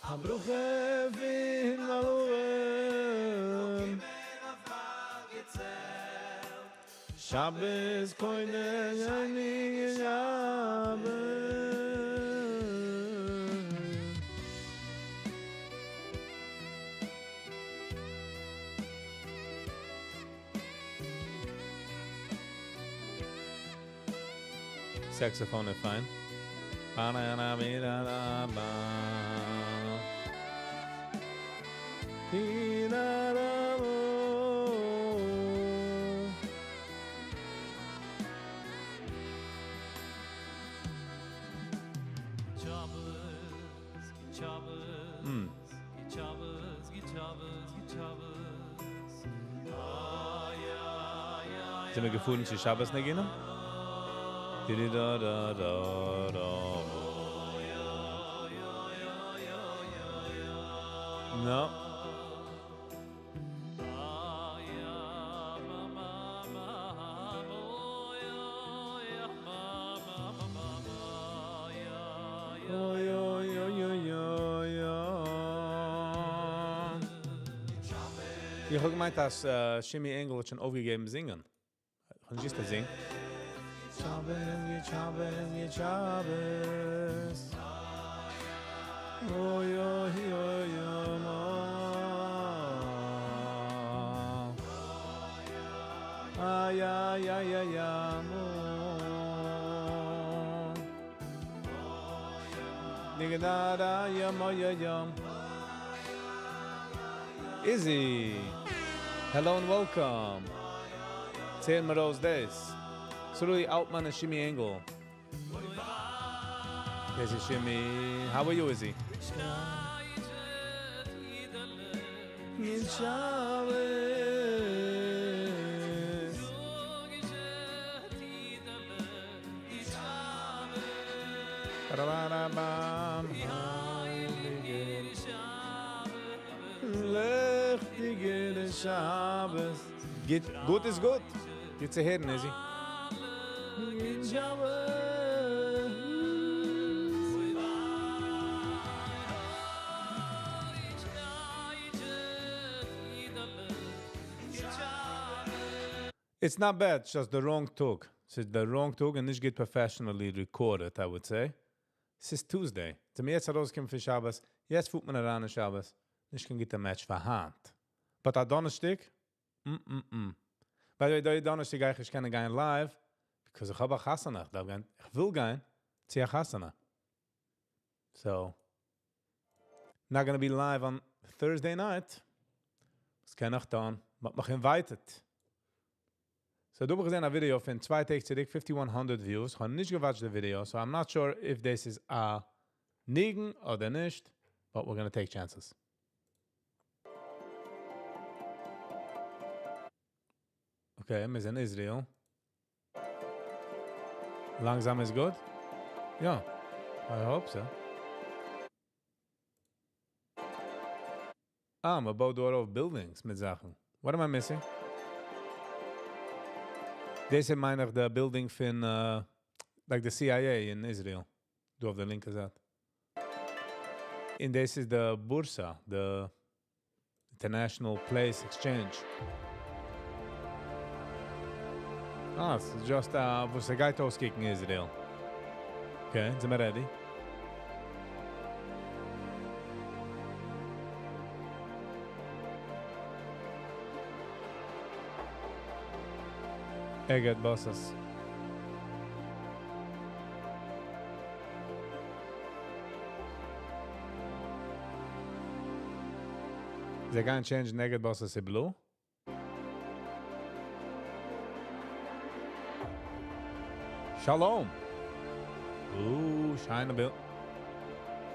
הברכה פון אלוהים. שבת קודש הייליגע שבת. Saxophone איז פיין. Ba-na-na-bi-da-da-ba. Di-da-da-bo. Shabbos, Shabbos, Shabbos, Shabbos, Shabbos. Ay, ay, ay, זענען מיר געפארן צו שבת ניגונים? Di-di-da-da-da-da. No. Ay, ma, ma, ma, boy, ay, ma, ma, ma, ma, ma, ya, ya. Oy, oy, oy, oy, oy, oy. איך האב געמיינט, אז Shimmy Engel האט שוין אויפגעגעבן זינגען. איך האב נישט געוואוסט זינגען. שבת, שבת, שבת. Oy, oy, oy, oy, ma. Ay, ay, ay, ay, ay, mo. Nigga, da, da, ya, mo, ya, yum. Izzy, hello and welcome. 10 Rose Days. Sruli Altman and Shimmy Engel. דאס איז שימי. How are you, Izzy? אין שבת. Ba-da-ba-da-bam. ליכטיגער שבת. גוט, גוט איז גוט. גוט צו הערן, Izzy. אין שבת. It's not bad, it's just the wrong טאג. ס'איז the wrong טאג און נישט גוט professionally recorded, I would say. ס'איז Tuesday. זעמיר יעצט ארויסגעקומען פון שבת. יעצט פארט מען אריין אין שבת. נישט קיין גוטע match פאר היינט. But א דאנערשטאג? Mm-mm-mm. By the way, די דאנערשטאג גיי איך נישט קענען גיין live, because איך האב א חתונה. איך דארף גיין, איך וויל גיין צו א חתונה. So, not gonna be live on Thursday night. וואס קען איך טון? מ'האט מיך invited. So, דא האב איך געזען א video פון צוויי טעג צוריק, 5100 views. איך האב נישט גע watched די video, so I'm not sure if this is a ניגון אדער נישט, but we're gonna take chances. Okay, מיר זענען אין Israel. לאנגזאם איז גוט? יא, I hope so. אה, מען בויט דא אויף buildings מיט זאכן. What am I missing? דאס איז מיין איך the building פון like the CIA in Israel. דא אויף די לינקע זייט. And this is the Bursa, the International Place Exchange. Ah, it's just וואס עס גייט אויסקוקן אין Israel. Okay, זענען מיר ready? Egged buses. זיי גייען change Egged buses to blue? שלום. שיינע בילד.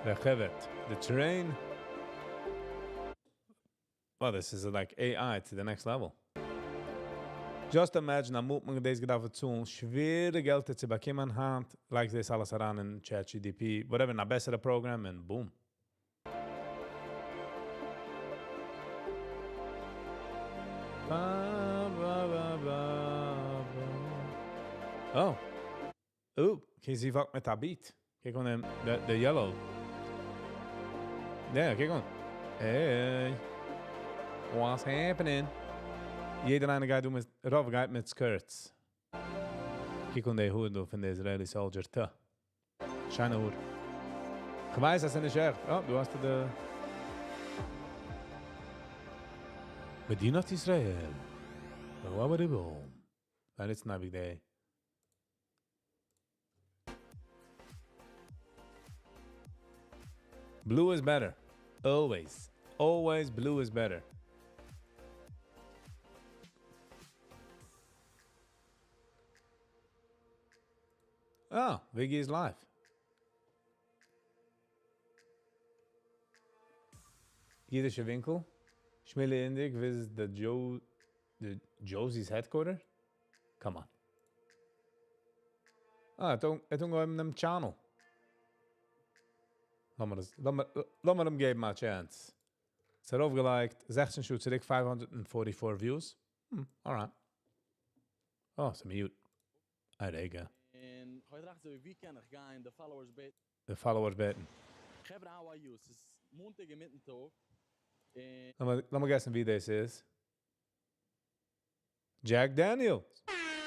רכבת. The train. Well, this is like AI to the next level. Just imagine, אמאל האט מען דאס געדארפט צאלן, שווערע געלט צו באקומען היינט, לייגסט דאס אלעס אריין אין ChatGPT, whatever, א בעסערע program, and boom. Ba, ba, ba, ba, ba. Oh. Ooh, Casey וואקט מיט א beat. קוק אן דעם, the yellow. Yeah, קוק אן. Hey. What's happening? יעדער איינער גייט דא מיט, רוב גייט מיט skirts. קוק אן די הוט דא פון די Israeli soldier. טא. שיינע הוט. איך ווייס, אז ער נישט עכט. Oh, דו האסט די מדינת ישראל. Boom. And it's not a big day. Blue is better. Always. Always blue is better. Oh, Viggy is live. Yidische Winkel. Shmili Indig visit the Joe, the Josie's headquarters? Come on. Ah, ער האט אנגעהויבן דעם channel. לאמיר דאס, לאמיר, לאמיר אים געבן א chance. עס האט ארויפגעלייגט, 16 שעה צוריק, 544 views. Alright. Oh, it's a mute. א רגע. און איך טראכט אזוי, ווי קען איך גיין, the followers בעטן. The followers בעטן. חברה, how are you? עס איז מאנטאג אינמיטן טאג. און לאמיר guessן ווי דאס איז. Jack Daniels.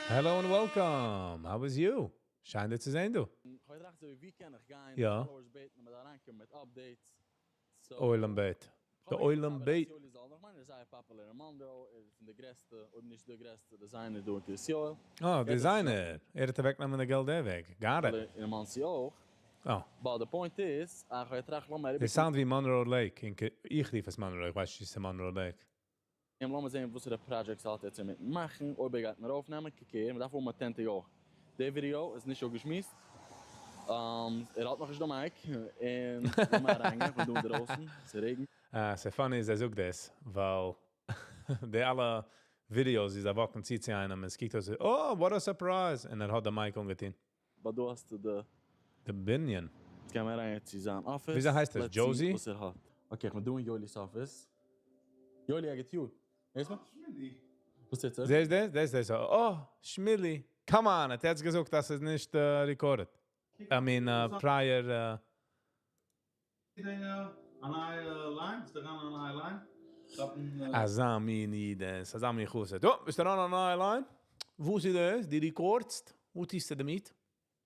Hello and welcome. How was you? שיין דיר צו זען, דו. איך טראכט אזוי, ווי קען איך גיין, יא. the followers בעטן, אבער דא אריינקומען מיט updates. So, עולם בעט. The עולם בעט. איך מיין, ער איז זייער popular אין Monroe, ער איז פון די גרעסטע, אויב נישט דער גרעסטע designer דא אין קרית יואל. Oh, designer. ער האט אוועקגענומען די געלט דער וועג. Got it. אין Monsey אויך. Oh. But the point is, איך טראכט, לאמיר The sound ווי Monroe Lake. איך רוף עס Monroe, איך ווייס נישט, ס'איז Monroe Lake. און לאמיר זען, וואס די projects האלט יעצט מיט מאכן, אויב ער גייט מיר אויפנעמען, קוק הער, מ'דארף האבן authentic אויך. די video איז נישט אזוי געשמועסט. ער האלט נאכנישט די mic, און לאמיר אריינגיין, כ'בין דא אינדערויסן, ס'רעגנט. אה, ס'איז funny אז ער זאגט דאס, ווייל די אלע videos איז ער walk ן צו צו איינעם און עס קוקט אויס, oh, what a surprise, און ער האט די mic אנגעטון. But דא האסטו די. די בנין. גיימיר אריין צו זיין אפיס. וויאזוי הייסט עס? Let's see Josie? וואס ער האט. Okay, כ'בין דא אין יואלי'ס אפיס. יואלי, א גוט יאר. הערסט מיך? שמילי. וואס טוט זיך? זעסט דאס? דאס איז oh, שמילי. Come on, האט יעצט געזאגט אז ס'איז נישט recorded. I mean, prior. א נייע line? ביסטו אריין אין א נייע line? אזא מין איד איז, אזא מין חסיד. Oh, ביסטו אריין אין א נייע line? וואס איז דאס? דו record סט? וואס טוסטו דערמיט?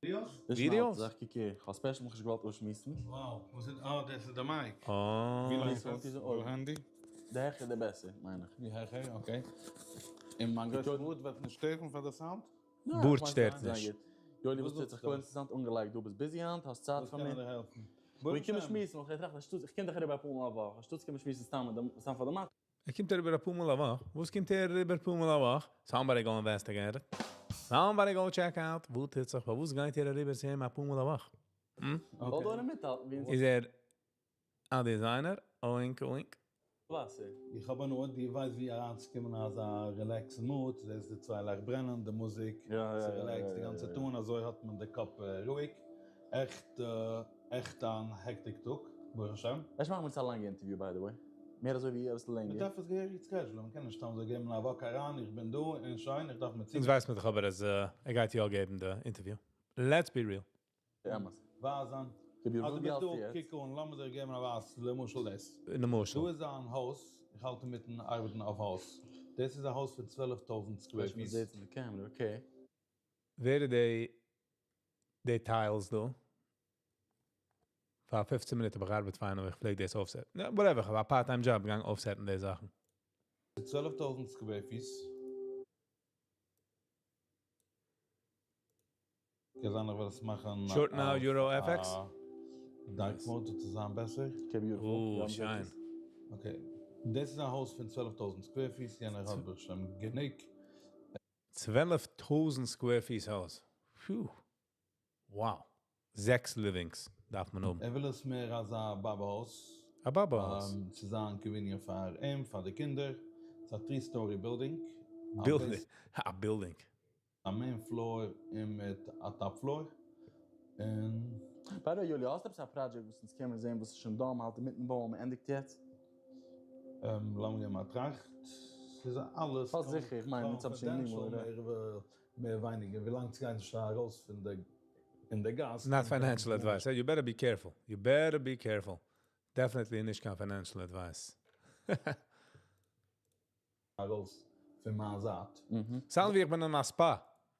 Videos? זאך קוק הער, כ'האב special מיך נישט געוואלט אויסשמועסן. Wow, וואס איז, אה, דאס איז די mic. אה. ווי לאנג איז עס? Handy? די העכער די בעסער, מיין איך. ווי העכער, okay. און מיין גרויסע בארד וועט נישט שטערן פאר די sound? בארד שטערט נישט. יואלי, וואס טוט זיך? קודם אינטערעסאנט אנגעלייגט, דו ביסט busy היינט? האסט צייט פאר מיר? וואס קען איך דיר העלפן? מיר קומען שמועסן, ווייל איך טראכט אנשטאט, איך קום דאך אריבער אפאר מאל א וואך, אנשטאט צו קומען שמועסן סתם מיט דעם, סתם פאר די מצב. ער קומט אריבער אפאר מאל א וואך? וואס קומט ער אריבער אפאר מאל א וואך? Somebody go investigate it. Somebody go check out. וואו טוט זיך? פארוואס גייט ער אריבער צו אים אפאר מאל א וואך? וואלט דא מיטהאלטן ווי אונז. איז ער א designer? Oink oink. וואסער. איך האב הנאה, דו ווייסט ווי אריינצוקומען אין אזא relax mood, זעסט די צוויי לייכט ברענען, די מוזיק, ס'איז relax די גאנצע טאן, אזוי האט מען די קאפ רואיג, עכט עכט אן hectic טאג, ברוך השם. אפשר מאכן מיר עס א לאנגע interview by the way, מער אזוי ווי אביסל לענגער. מען דארף עס געהעריג schedule ן, מען קען נישט סתם אזוי געבן א walk אריין, איך בין דא און שוין, איך דארף מיר צו. אונז ווייסט מען דאך אבער אז ער גייט יא געבן די interview, let's be real. אמת. ווייזען. אז דו ביסט דא, קוק אן, לאמיר זיך געבן א ווייז, למשל דאס. למשל. דא איז זיין הויז, איך האלט אינמיטן ארבעטן אויף הויז. דאס איז א הויז פון 12,000 square feet. מ'זעט אין די camera, okay. ווער איז די די tiles דא? פאר 15 מינוט האב איך געארבעט פאר איינעם, איך פלעג דאס אויפ set ן. Whatever, איך האב א part time job, געגאנגען אויפ set ן די זאכן. 12,000 square feet. קען זיין איך וועל עס מאכן Short now Euro FX? Dark mode וועט עס זיין בעסער. Okay beautiful. Oh, שיין. Okay. דאס איז א הויז פון 12,000 square feet, יענער האט ברוך השם גענוג. 12,000 square feet הויז. Phew. Wow. זעקס livings דארף מען האבן. ער וויל עס מער אזא באבע הויז. א באבע הויז. צו זיין convenient פאר אים, פאר די קינדער. ס'איז א three story building. Building. א building. א main floor און מיט א top floor. און. By the way יואלי, האסט עפעס א project וואס אונז קען מיר זעהן וואס איז שוין דא, מ'האלט אינמיטן בויען, מ'ענדיגט יעצט? לאמיר געבן א טראכט. ס'איז אלעס פאסט זיכער, איך מיין אונז האבן שוין גענוג confidential מער ווייניגער, ווילאנג ס'גייט נישט ארויס פון די אין די גאס. Not financial advice, you better be careful, you better be careful, definitely נישט קיין financial advice. ארויס פון מיין זייט. Sound ווי איך בין אין א spa.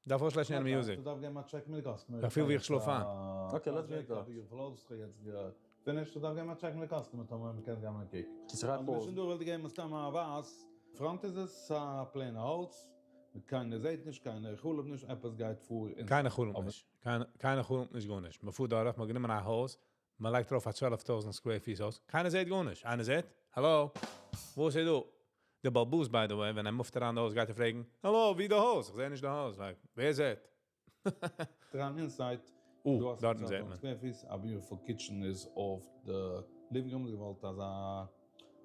דארף אויסלעשן יענע music. דארף געבן א check מיט די customer. איך פיל ווי איך שלאף איין. Okay, let's get that. Finished, דארף געבן א check מיט די customer טאמער מ'קען געבן א קוק. ס'רייט אויס. דא וויל געבן סתם א ווייז. Front איז עס א plain ע האלץ. קיינער זעט נישט, קיינער חלומ'ט נישט, עפעס גייט פאר אין. קיינער חלומ'ט נישט. קיינער חלומ'ט נישט גארנישט. מ'פארט דורך, מ'האט גענומען א הויז, מ'לייגט ארויף א 12,000 square feet הויז. קיינער זעט גארנישט. איינער זעט? האלא? וואס איז דא? דער באלבאס by the way, ווען ער move ט אריין די הויז גייט ער פרעגן, האלא, ווי די הויז? איך זע נישט די הויז. Like, ווער זעט? דריין inside, דא דארטן זעט מען. Square feet, א beautiful kitchen איז אויף די living room, געוואלט אזא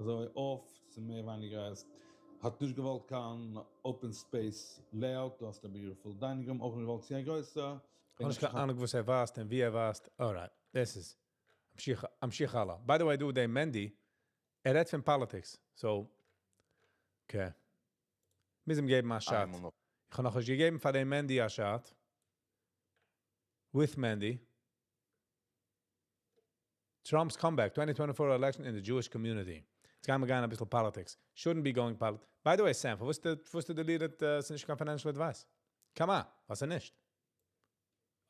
אזוי אויף, ס'איז מער ווייניגער אז האט נישט געוואלט קיין open space layout, דא האסטו א beautiful dining room, אויך נישט געוואלט צו א גרויסע. כ'האב נישט קיין אהנונג וואס ער ווייזט און ווי ער ווייזט, alright, דאס איז אמשיך אמשיך הלאה. By the way דא דעי מענדי, ער רעדט פון politics, so okay. מוז אים געבן א shot. איך האב נאכנישט געגעבן פאר דעם מענדי א shot. With מענדי. Trump's comeback, 2024 election in the Jewish community. יעצט גיימיר גיין אביסל politics. Shouldn't be going politics. By the way Sam, פארוואס האסטו deleted ס'איז נישט קיין financial advice? Come on, וואס איז נישט?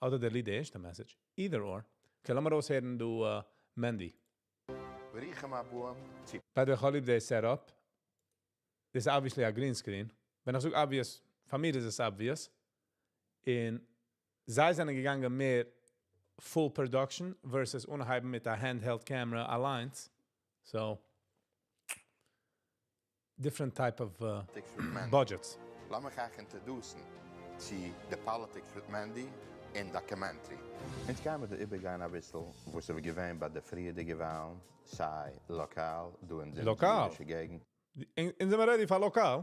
אדער delete די ערשטע message. Either or. Okay, לאמיר אויסהערן דא מענדי. ברוכים הבאים צו. By the way, כ'האב ליב די setup. דאס איז obviously א green screen. ווען איך זאג obvious, פאר מיר איז עס obvious. און זיי זענען געגאנגען מער full production versus אנהייבן מיט א handheld camera אליינס. So, different type of budgets. לאמיך אייך introduce ן צו די Politics with מענדי. און documentary. אונז גייען מיר דא איבערגיין אביסל וואס איז געווען ביי די פריערדיגע וואלן, סיי לאקאל, דא אין די לאקאל? אידישע געגנט. אונז זעמיר ready פאר לאקאל?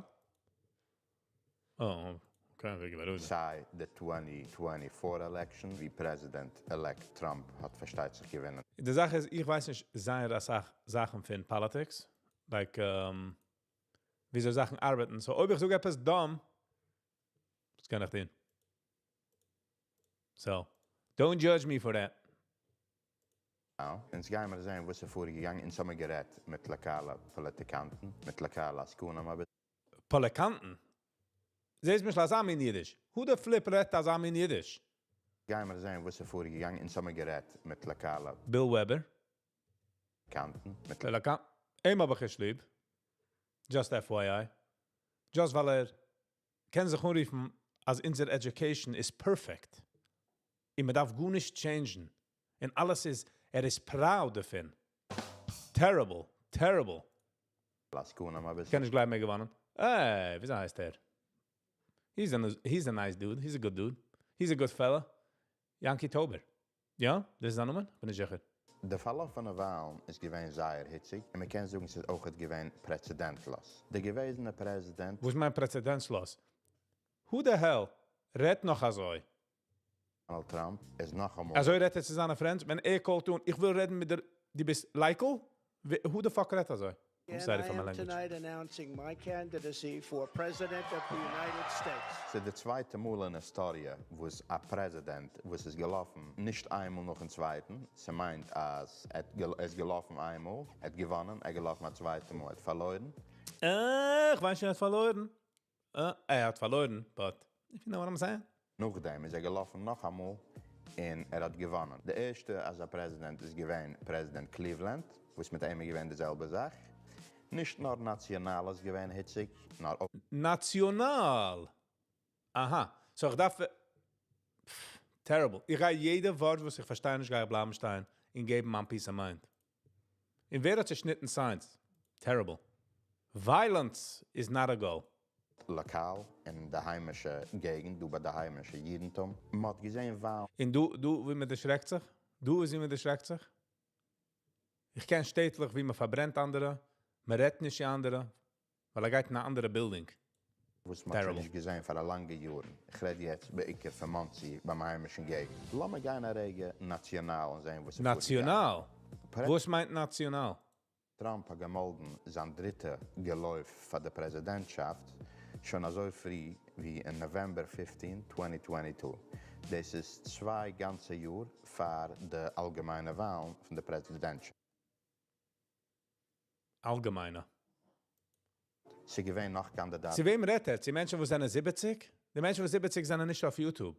Oh, okay, ווער געווען סיי די 2024 election, ווי President elect Trump האט פארשטייט זיך געווינען. די זאך איז, איך ווייס נישט זייער אסאך זאכן פון politics. Like, וויאזוי זאכן ארבעטן. So, אויב איך זאג עפעס dumb, דאס קען איך טון. So, don't judge me for that. אונז גייען מיר זען וואס איז פארגעגאנגען. אונז האבן גערעדט מיט לאקאלע פאליטיקאנטן, מיט לאקאלע עסקנים. אבער פאליקאנטן? זעסט מיך אזא מין אידיש. Who the flip רעדט אזא מין אידיש? גייען מיר זען וואס איז פארגעגאנגען. אונז האבן גערעדט מיט לאקאלע Bill Weber. קאנטן, מיט פאליקאנט. אים האב איך נישט ליב. Just FYI. Just ווייל ער קען זיך אנרופן, אז אונזער education איז perfect. און מען דארף גארנישט change ן. און אלעס איז, ער איז proud דערפון. Terrible. Terrible. עסקנים אבער קען נישט גלייבן ער געוואונען. Hey, וויאזוי הייסט ער? He's a nice dude. He's a good dude. He's a good fella. Yanky Tober. יא? דאס איז זיין נאמען? בין איך זיכער. די פארלאפענע וואלן איז געווען זייער היציג, און מען קען זאגן, עס איז אויך געווען פרעצעדענטלאז. דער געוועזענער פרעזידענט וואס מיינט פרעצעדענטלאז? Who the hell רעדט נאך אזוי? Donald Trump איז נאכאמאל אזוי רעדט ער צו זיינע friends, ווען ער call ט אן, איך וויל רעדן מיט דער, דו ביסט לייקל? Who the fuck רעדט אזוי? I'm And sorry I for my am language. tonight announcing my candidacy for President of the United States. ס'איז די צווייטע מאל אין היסטאריע, וואס א פרעזידענט, וואס איז געלאפן, נישט איינמאל נאכן צווייטן. ס'מיינט, אז ער איז געלאפן איינמאל, ער האט געוואונען, ער איז געלאפן א צווייטע מאל, ער האט פארלוירן. איך ווייס נישט, ער האט פארלוירן. ער האט פארלוירן, but if you know what I'm saying. נאכדעם איז ער געלאפן נאכאמאל און ער האט געוואונען. דער ערשטער אזא פרעזידענט איז געווען President Cleveland, וואס מיט אים איז געווען די זעלבע זאך. נישט נאר נאציאנאל איז געווען היציג, נאר אויך נאציאנאל. אהא. So איך דארף. Pff, terrible. איך גיי יעדע ווארט, וואס איך פארשטיי נישט, גיי איך בלייבן שטיין און געבן מיין peace of mind. און ווער האט צעשניטן signs? Terrible. Violence is not a goal. לאקאל אין די היימישע געגנט, דא ביי די היימישע אידנטום. מען האט געזען וואלן און דא, ווי מען דערשרעקט זיך? דא איז ווי מען דערשרעקט זיך? איך קען שטעטלעך, ווי מען פארברענט אנדערע, מען רעדט נישט צו אנדערע, ווייל ער גייט אין אן אנדערע building. וואס מען האט שוין Terrible. נישט געזען פאר א לאנגע יארן. איך רעד יעצט בעיקר פון מאנסי ביים היימישן געגנט. לאמיר גיין א רגע נאציאנאל און זען, וואס איז נאציאנאל? פארגעגאנגען. וואס מיינט נאציאנאל? Trump האט געמאלדן זיין דריטע געלויף פאר די פרעזידענטשאפט שוין אזוי פרי ווי אין November 15, 2022. דאס איז 2 גאנצע יאר פאר די אלגעמיינע וואלן פון די פרעזידענטשאפט. אלגעמיינע. ס'איז געווען נאך קאנדידאטן. צו וועם רעדט ער? צו מענטשן, וואס זענען 70? די מענטשן, וואס 70 זענען נישט אויף YouTube.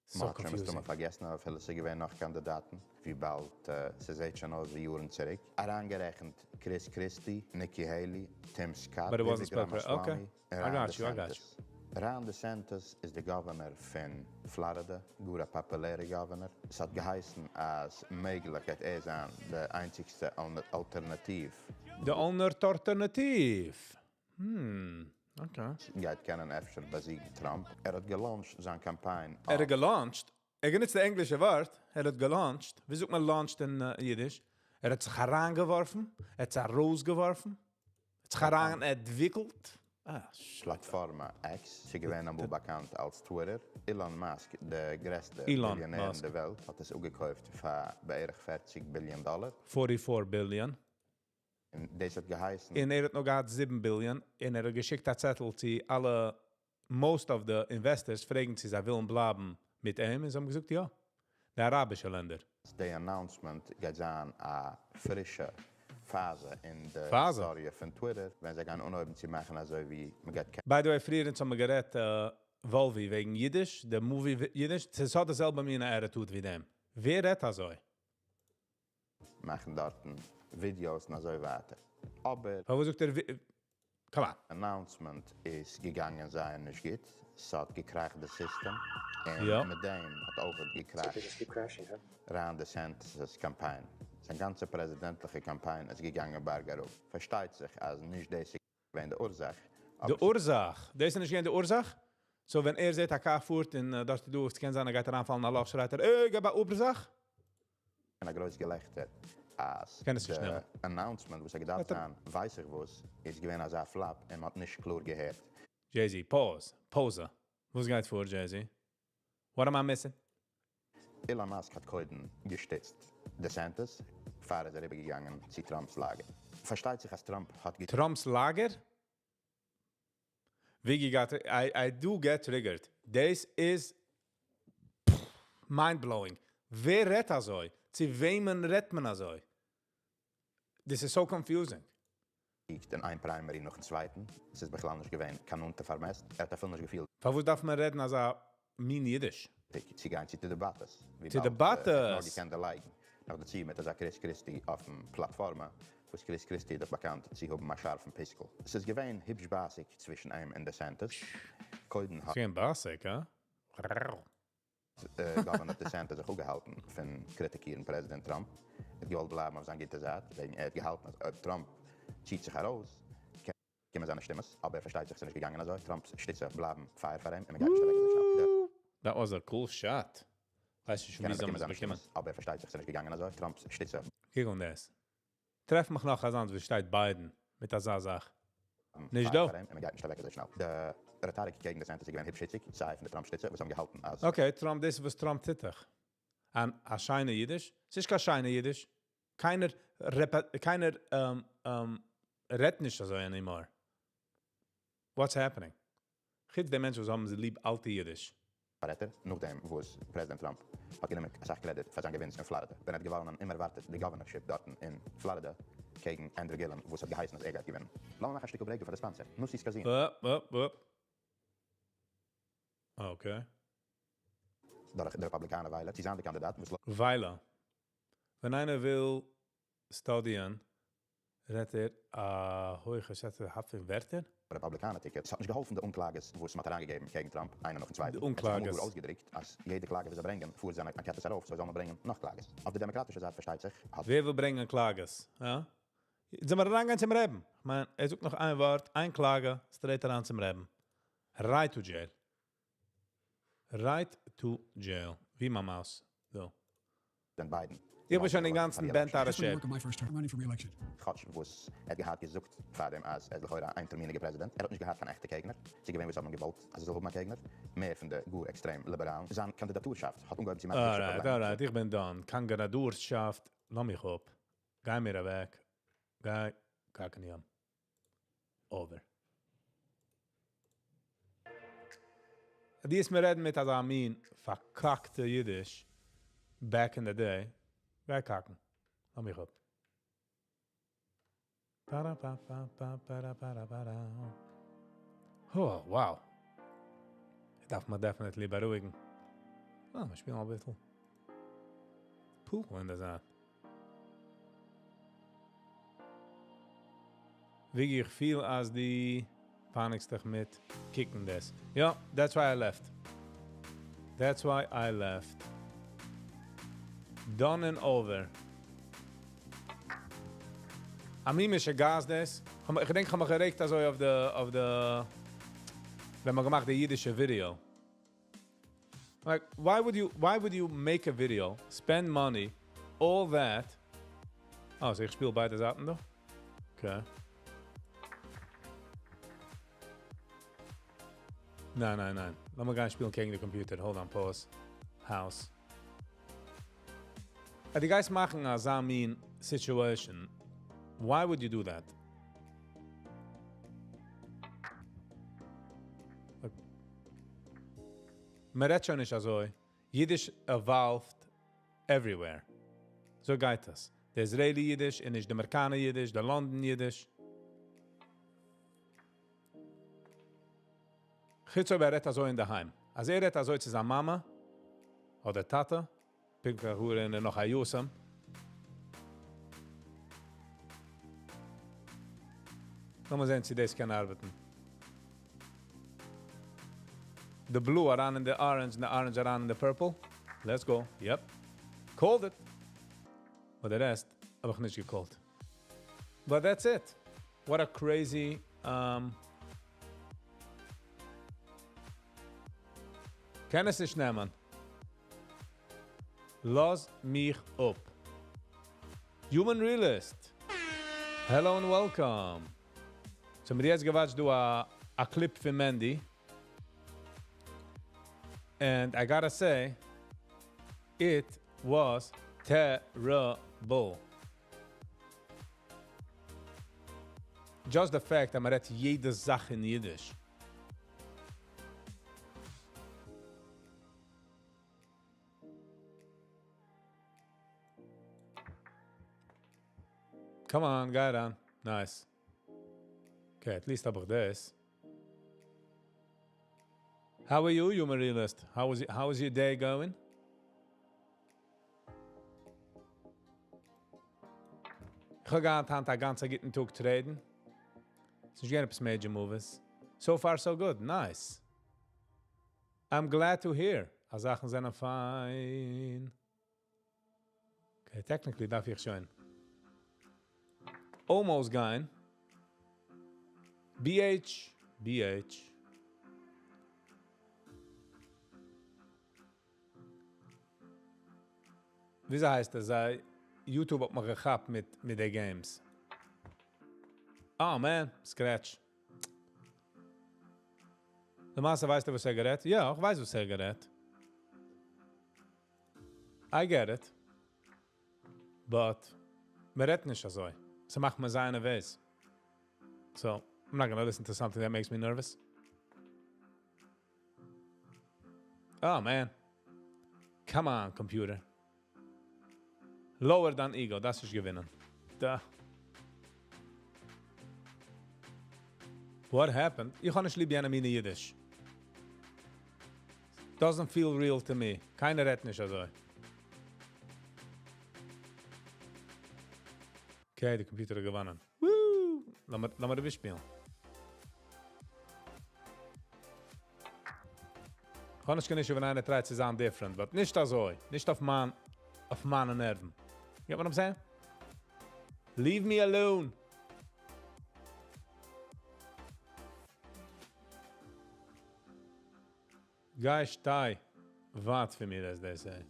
So מען האט שוין מסתמא confusing. פארגעסן, אבער אפילו ס'איז געווען נאך קאנדידאטן, וויבאלד ס'זעט שוין אויס ווי יארן צוריק. אריינגערעכנט Chris Christie, Nikki Haley, Tim Scott, But it wasn't Vivek spelled correct. Okay. Ramaswamy I און Ron got you, I got DeSantis. Ron DeSantis איז דער governor פון Florida, גאר א פאפולערער governor. עס האט געהייסן, אז מעגליך גייט ער זיין דער איינציגסטער אלטערנאטיוו. The alternative. Okay. גייט קענען אפשר באזיגן Trump. ער האט גע launch ט זיין קאמפיין ער האט גע launch ט. ער גענוצט די ענגלישע ווארט. ער האט גע launch ט. ווי זאגט מען launched אין אידיש? ער האט זיך אריינגעווארפן. ער האט זיך ארויסגעווארפן. ער האט זיך אריין אנטוויקלט. אה, פלאטפארמע X, ס'איז געווען אמאל באקאנט אלס Twitter. Elon Musk, דער גרעסטער Elon ביליאנער אין Musk. דער וועלט, האט עס אפגעקויפט פאר בערך 40 billion דאלאר. 44 billion. און דאס האט געהייסן, און ער האט נאך געהאט 7 billion. און ער האט געשיקט א צעטל צו אלע, most of the investors, פרעגן צו זיי ווילן בלייבן מיט אים. און זיי האבן געזאגט, יא. די אראבישע לענדער. די announcement גייט זיין א פרישע פאזע אין דער פאזע? היסטאריע פון Twitter, ווען זיי גייען אנהויבן צו מאכן אזוי ווי מען גייט By the way, פריער האבן מיר גערעדט, Volvi, וועגן אידיש, דער movie אידיש, עס האט די זעלבע מין attitude ווי דעם. ווער רעדט אזוי? מאכן דארטן ווידיאוס און אזוי ווייטער. אבער אבער זאגט ער, come on. announcement איז געגאנגען זייער נישט גוט. עס האט גע crash ט די system. און מיט דעם האט אויך גע crash ט Ron DeSantis' קאמפיין. זיין גאנצע פרעזידענטליכע קאמפיין איז געגאנגען בארג אראפ. פארשטייט זיך, אז נישט דאס איז געווען די אורזאך. די אורזאך. דאס איז נישט געווען די אורזאך? So ווען ער זעט א קאר פארט און דארט איז דא, עס קען זיין ער גייט אריינפאלן אין א לאך, שרייט ער, אה, געב א Uber זאך. א גרויס געלעכטער אז קען עס נישט די נעמען. announcement וואס האט געדארפט זיין ווייס איך וואס איז געווען אזא flop און מ'האט נישט קלאר געהערט. Jay-Z, pause. פאוזע. וואס גייט פאר Jay-Z? What am I missing? Elon Musk האט קודם געשטיצט DeSantis פאר ער איז אריבערגעגאנגען צו Trump'ס לאגער. פארשטייט זיך אז Trump האט. Trump'ס לאגער? ווי געגאט, I do get triggered. דאס איז mind blowing. ווער רעדט אזוי? צו וועמען רעדט מען אזוי? This is so confusing. אין איין primary נאכן צווייטן, עס איז בכלל נישט געווען קיין נאנטע פארמעסט, ער האט אפילו נישט געפילט פארוואס דארף מען רעדן אזא מין אידיש? צו גיין צו די דעבאטעס. צו דעבאטעס! נאר געקענט דערלייגן. נאך דערצו מיט אזא Chris Christie אויפן פלאטפארמע, וואס Chris Christie איז דאך באקאנט צו האבן א שארפן פיסקל. עס איז געווען היפש בייסיג צווישן אים און DeSantis. קודם האט. ס'געווען בייסיג, הא? Governor DeSantis זיך אפגעהאלטן פון קריטיקירן פרעזידענט Trump. ער האט געוואלט בלייבן אויף זיין גוטע זייט, וועגן ער האט געהאלטן אז אויב Trump ציט זיך ארויס, קומען זיינע שטימעס, אבער פארשטייט זיך ס'איז נישט געגאנגען אזוי, Trump'ס שטיצער בלייבן פייער פאר אים און מ'גייט נישט אוועק אזוי שנעל. די. That was a cool shot. כ'ווייס נישט פון ווי זיי האבן עס באקומען. אבער פארשטייט זיך ס'איז נישט געגאנגען אזוי, Trump'ס שטיצער. קוק אן דאס. טרעף מיך נאך אזאנס ווי שטייט Biden מיט אזא זאך. נישט דא. פאר אים און מ'גייט נישט אוועק אזוי שנעל. די רעטאריק קעגן DeSantis איז געווען היפש היציג, סיי פון די Trump שטיצער וואס האבן געהאלטן אז. Okay, Trump, דאס איז וואס Trump טוט דאך. אן א שיינע אידיש? ס'נישט קיין שיינע אידיש. קיינער קיינער רעדט נישט אזוי anymore. What's happening? חוץ די מענטשן וואס האבן ליב אלטע אידיש. פאררעטער, נאכדעם וואס פרעזידענט Trump האט גענומען אסאך credit פאר זיין געווינס אין פלארידע, ווען ער האט געוואונען אומערווארטעט די governorship דארטן אין פלארידע קעגן Andrew Gillum וואס האט געהייסן אז ער גייט געווינען. לאמיר מאכן א שטיקל break דא פאר די sponsor, Nussy's Cuisine. אפ אפ אפ. Okay. דורך די רעפאבליקאנער וויילער צו זיין די קאנדידאט וואס. וויילער. ווען איינער וויל study ען רעדט ער א הויכע שאצע האפט פון ווערטער. רעפאבליקאנער ticket. ס'האט נישט געהאלפן די אנקלאגעס וואס מ'האט אריינגעגעבן קעגן Trump איינער נאכן צווייטן. די ער האט זיך אמאל אנקלאגעס. גאר אויסגעדרוקט אז יעדע קלאגע וואס זיי ברענגען פארט זיינע אנקעטעס ארויף, so זאל מען ברענגען נאך קלאגעס. אויף די דעמאקראטישע זייט פארשטייט זיך האט. ווער וויל ברענגען קלאגעס? הא? זאל מען אריינגיין צום רעבן? כ'מיין, ער זאגט נאך איין ווארט, איין קלאגע, straight אריין צום רעבן. Right to jail. Right to jail. ווי מיין mouse. דא. פרעזידענט Biden. איך בין שוין אינגאנצן bent out of shape. כאטש וואס ער האט געהאט געזאגט פארדעם אז ער איז לכאורה א איינטערמיניגער פרעזידענט, ער האט נישט געהאט קיין עכטע קעגנער, ס'איז געווען וואס האבן געוואלט אז ער זאל האבן א קעגנער, מער פון די גאר עקסטרעם ליבעראלן. זיין קאנדידאטורשאפט האט אנגעהויבן צו מאכן היפשע Alright, פראבלעמען. Alright, איך בין done. קאנדידאטורשאפט, לאז מיך אפ. גיי מיר אוועק. גיי קאקן ים. Over. די איז מיר רעדן מיט אזא מין פארקאקטע אידיש back in the day. גיי קאקן. לאז מיך אפ. Para pa pa pa para para para. Oh, wow. איך דארף מיר definitely בארואיגן. אה, מיר שפילן א ביסל. Pool אין דער זייט. ווי איך פיל אז די פייניגסט דיך מיט קוקן דאס. יא, that's why I left. That's why I left. Done and over. א מין משוגעת דאס. איך געדענק, איך האב מיך גערעגט אזוי אויף די, ווען מ'האט געמאכט די אידישע video. Like, why would you make a video, spend money, all that? Oh, so איך שפיל ביידע זייטן דא? Okay. ניין, ניין, ניין. לאמיר גיין שפילן קעגן די computer. Hold on, pause. House. די guys מאכן אזא מין situation. Why would you do that? Like, מען רעדט שוין נישט אזוי. Yiddish evolved everywhere. אזוי גייט עס. די Israeli Yiddish, און נישט די אמעריקאנער Yiddish, די London Yiddish. חוץ אויב ער רעדט אזוי אין דער היים. אז ער רעדט אזוי צו זיין מאמע, אדער טאטע, פונקט ווי ער נאך א יתום. לאמיר זען, צו דאס קען ארבעטן. The blue אריין אין the orange, and the orange אריין אין the purple. Let's go. Yep. Called it. But the rest האב איך נישט גע call ט. But that's it. What a crazy. קען עס נישט נעמען. לאז מיך אפ. Human Realist. Hello and welcome. So מיר יעצט געוואטשט דא א א clip פון Mendy. And I gotta say, it was terrible. Just the fact אז מ'רעדט יעדע זאך אין אידיש. Come on, גיי אריין. Nice. Okay, at least האב איך דאס. How are you, human realist? How is your day going? איך האב געהאט היינט א גאנץ גוטן טאג traden. ס'איז נישט געווען עפעס major moves. So far so good. Nice. I'm glad to hear. אז זאכן זענען פיין. Okay, technically דארף איך שוין almost גיין. BH, BH. וויאזוי הייסט עס? YouTube האט מיך געכאפט מיט, מיט די games. Oh man, scratch. למעשה ווייסטו וואס ער גערעדט? יא, איך ווייס וואס ער גערעדט. I get it. But מ'רעדט נישט אזוי. ס'מאכט מיר זייער נערוועז. So, I'm not gonna listen to something that makes me nervous. Oh man. Come on, computer. Lower than ego, דאס איז געווינען. דא. What happened? איך האב נישט ליב יענע מינע אידיש. Doesn't feel real to me. קיינער רעדט נישט אזוי. Okay, די computer האט געוואונען. Woo! לאמיר, לאמיר שפילן. קען איך נישט ווען איינער try צו זיין different, but נישט אזוי. נישט אויף מיין, אויף מיינע נערוון. You get what I'm saying? Leave me alone. גיי שטיי. ווייט פון מיר, as they say.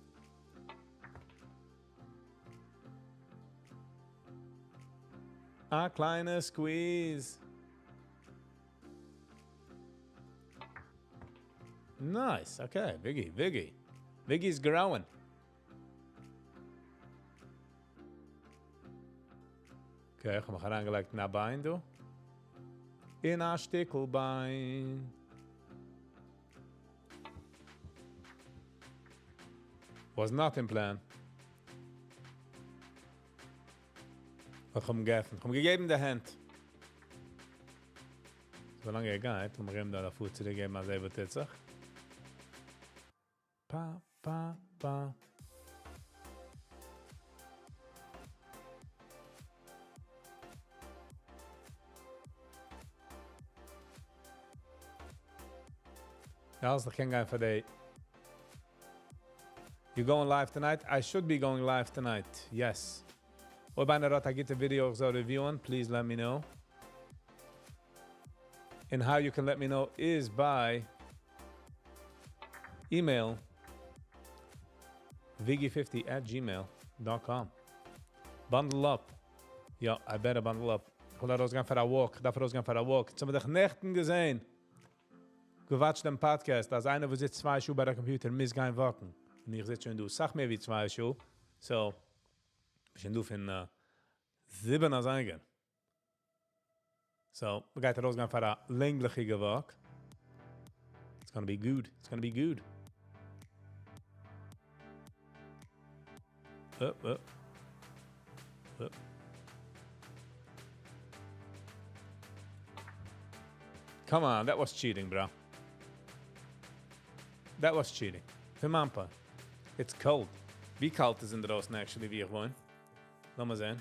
א קליינע squeeze. Nice. Okay, Viggy, Viggy. Viggy's growing. Okay, איך האב מיך אריינגעלייגט אין א ביין, דא. אין א שטיקל ביין. Was not in plan. איך האב אים געעפנט. איך האב אים געגעבן די הענט. אזוי לאנג ער גייט, לאמיר אים דא א פוס צוריקגעבן, אז ער וועט זיך. Pa, pa, pa. יא, אלזא, איך קען גיין פאר די. You going live tonight? I should be going live tonight. Yes. אויב איינער האט א גוטע video איך זאל reviewen, please let me know. And how you can let me know is by email viggy50 at gmail.com. Bundle up. יא, I better bundle up. איך וויל ארויסגיין פאר א walk. איך דארף ארויסגיין פאר א walk. יעצט האב איך נעכטן געזען. געוואטשט דעם podcast, אז איינער וואס זיצט 2 שעה ביי דער computer, מוז גיין walken. און איך זיץ שוין דא, סאך מער ווי 2 שעה. So, שוין דא פון 7 אזייגער. So, מ'גייט ארויסגיין פאר א לענגליכע walk. It's gonna be good. It's gonna be good. Up, up. Up. Come on, that was cheating, bro. That was cheating. פון It's cold. ווי קאלט איז אינדרויסן actually, וואו איך וואוין? לאמיר זען.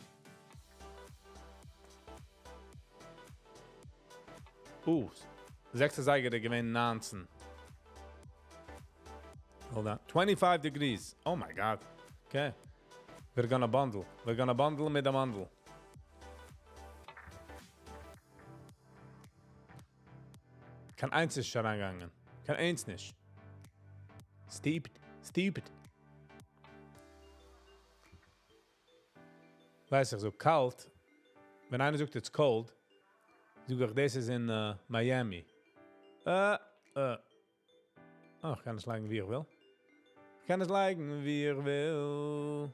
6 אזייגער געווען 19. Hold on. 25 degrees. Oh my God. Okay. We're gonna bundle. We're gonna bundle מיט דעם מאנדל. קיין איינס איז שוין אריינגעגאנגען. קיין איינס נישט. Stupid. Stupid. ווייס איך, אזוי קאלט. ווען איינער זאגט it's cold, זאג איך, דאס איז אין Miami. Oh, איך קען עס לייגן ווי איך וויל. איך קען עס לייגן ווי איך וויל.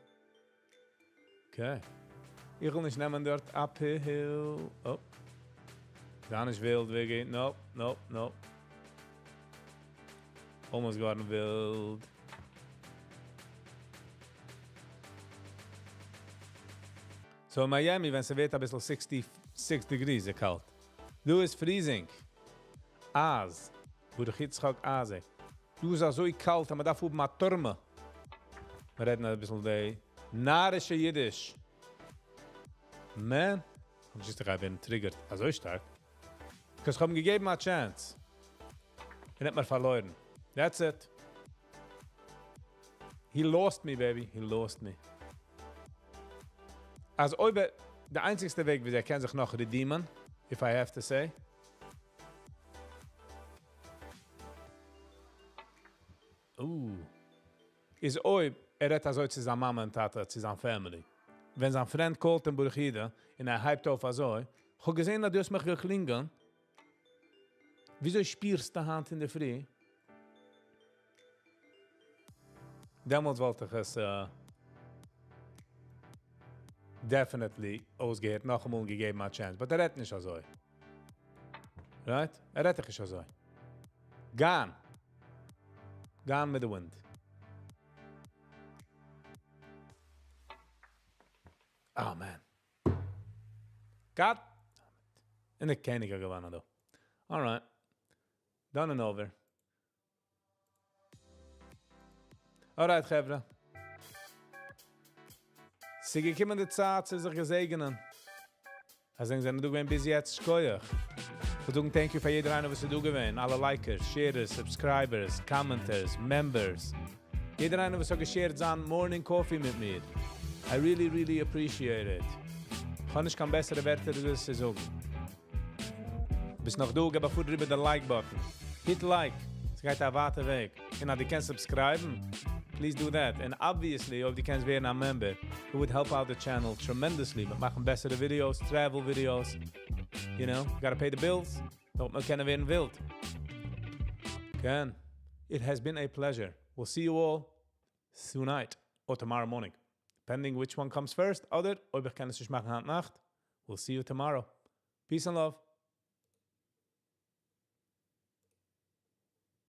Okay. איך וויל נישט נעמען דארט uphill. Oh. דאן איז ווילד, וויגי. Nope, nope, nope. Almost געווארן ווילד. So אין Miami, ווען עס ווערט א ביסל 66 degrees קאלט. דא איז freezing. אז. ברוך יצחק אזי. דא איז אזוי קאלט, אז מען דארף האבן א טורמע. מיר רעדן א ביסל די נארישע אידיש. Man, איך just איך בין triggered. אזוי שטארק. Because איך האב אים געגעבן א chance. ער האט מיר פארלוירן. That's it. He lost me, baby. He lost me. אז אויב דער איינציגסטע וועג, ווי ער קען זיך נאך redeemen, if I have to say. איז אויב ער רעדט אזוי צו זיין מאמע און טאטע, צו זיין family. ווען זיין friend callט אים ברוך יהודה, און ער הייבט אויף אזוי, איך האב געזען, אז דו האסט מיך געקלינגען. וויאזוי שפירסטו היינט אין דער פרי? דעמאלטס וואלט איך עס definitely אויסגעהערט, נאכאמאל געגעבן א chance. But ער רעדט נישט אזוי. Right? ער רעדט נישט אזוי. Gone. Gone with the wind. Oh man. God. און דער קעניג געוואונען דא. Alright. Done and over. Alright, חברה. ס'איז געקומען די צייט צו זיך געזעגענען. אז ענק זענען דא געווען ביז יעצט, שכוח. איך זאג thank you פאר יעדער איינער וואס איז דא געווען. אלע likers, sharers, subscribers, commenters, members. יעדער איינער וואס האט גע shareט זיין morning coffee מיט מיר. I really, really appreciate it. איך האב נישט קיין בעסערע ווערטער דאס צו זאגן. ביסט נאך דא, גיב א פאר איבער די like button. Hit like. עס גייט א ווייטע וועג. און אז דו קענסט subscribe'ן, please do that. And obviously, אויב דו קענסט ווערן א member, it would help out the channel tremendously. מיר מאכן בעסערע videos, travel videos. Gotta pay the bills. דארף מען קענען ווערן ווילד. Ken, it has been a pleasure. We'll see you all tonight or tomorrow morning. Depending which one comes first. אדער, אויב איך קען עס נישט מאכן היינט נאכט. We'll see you tomorrow. Peace and love.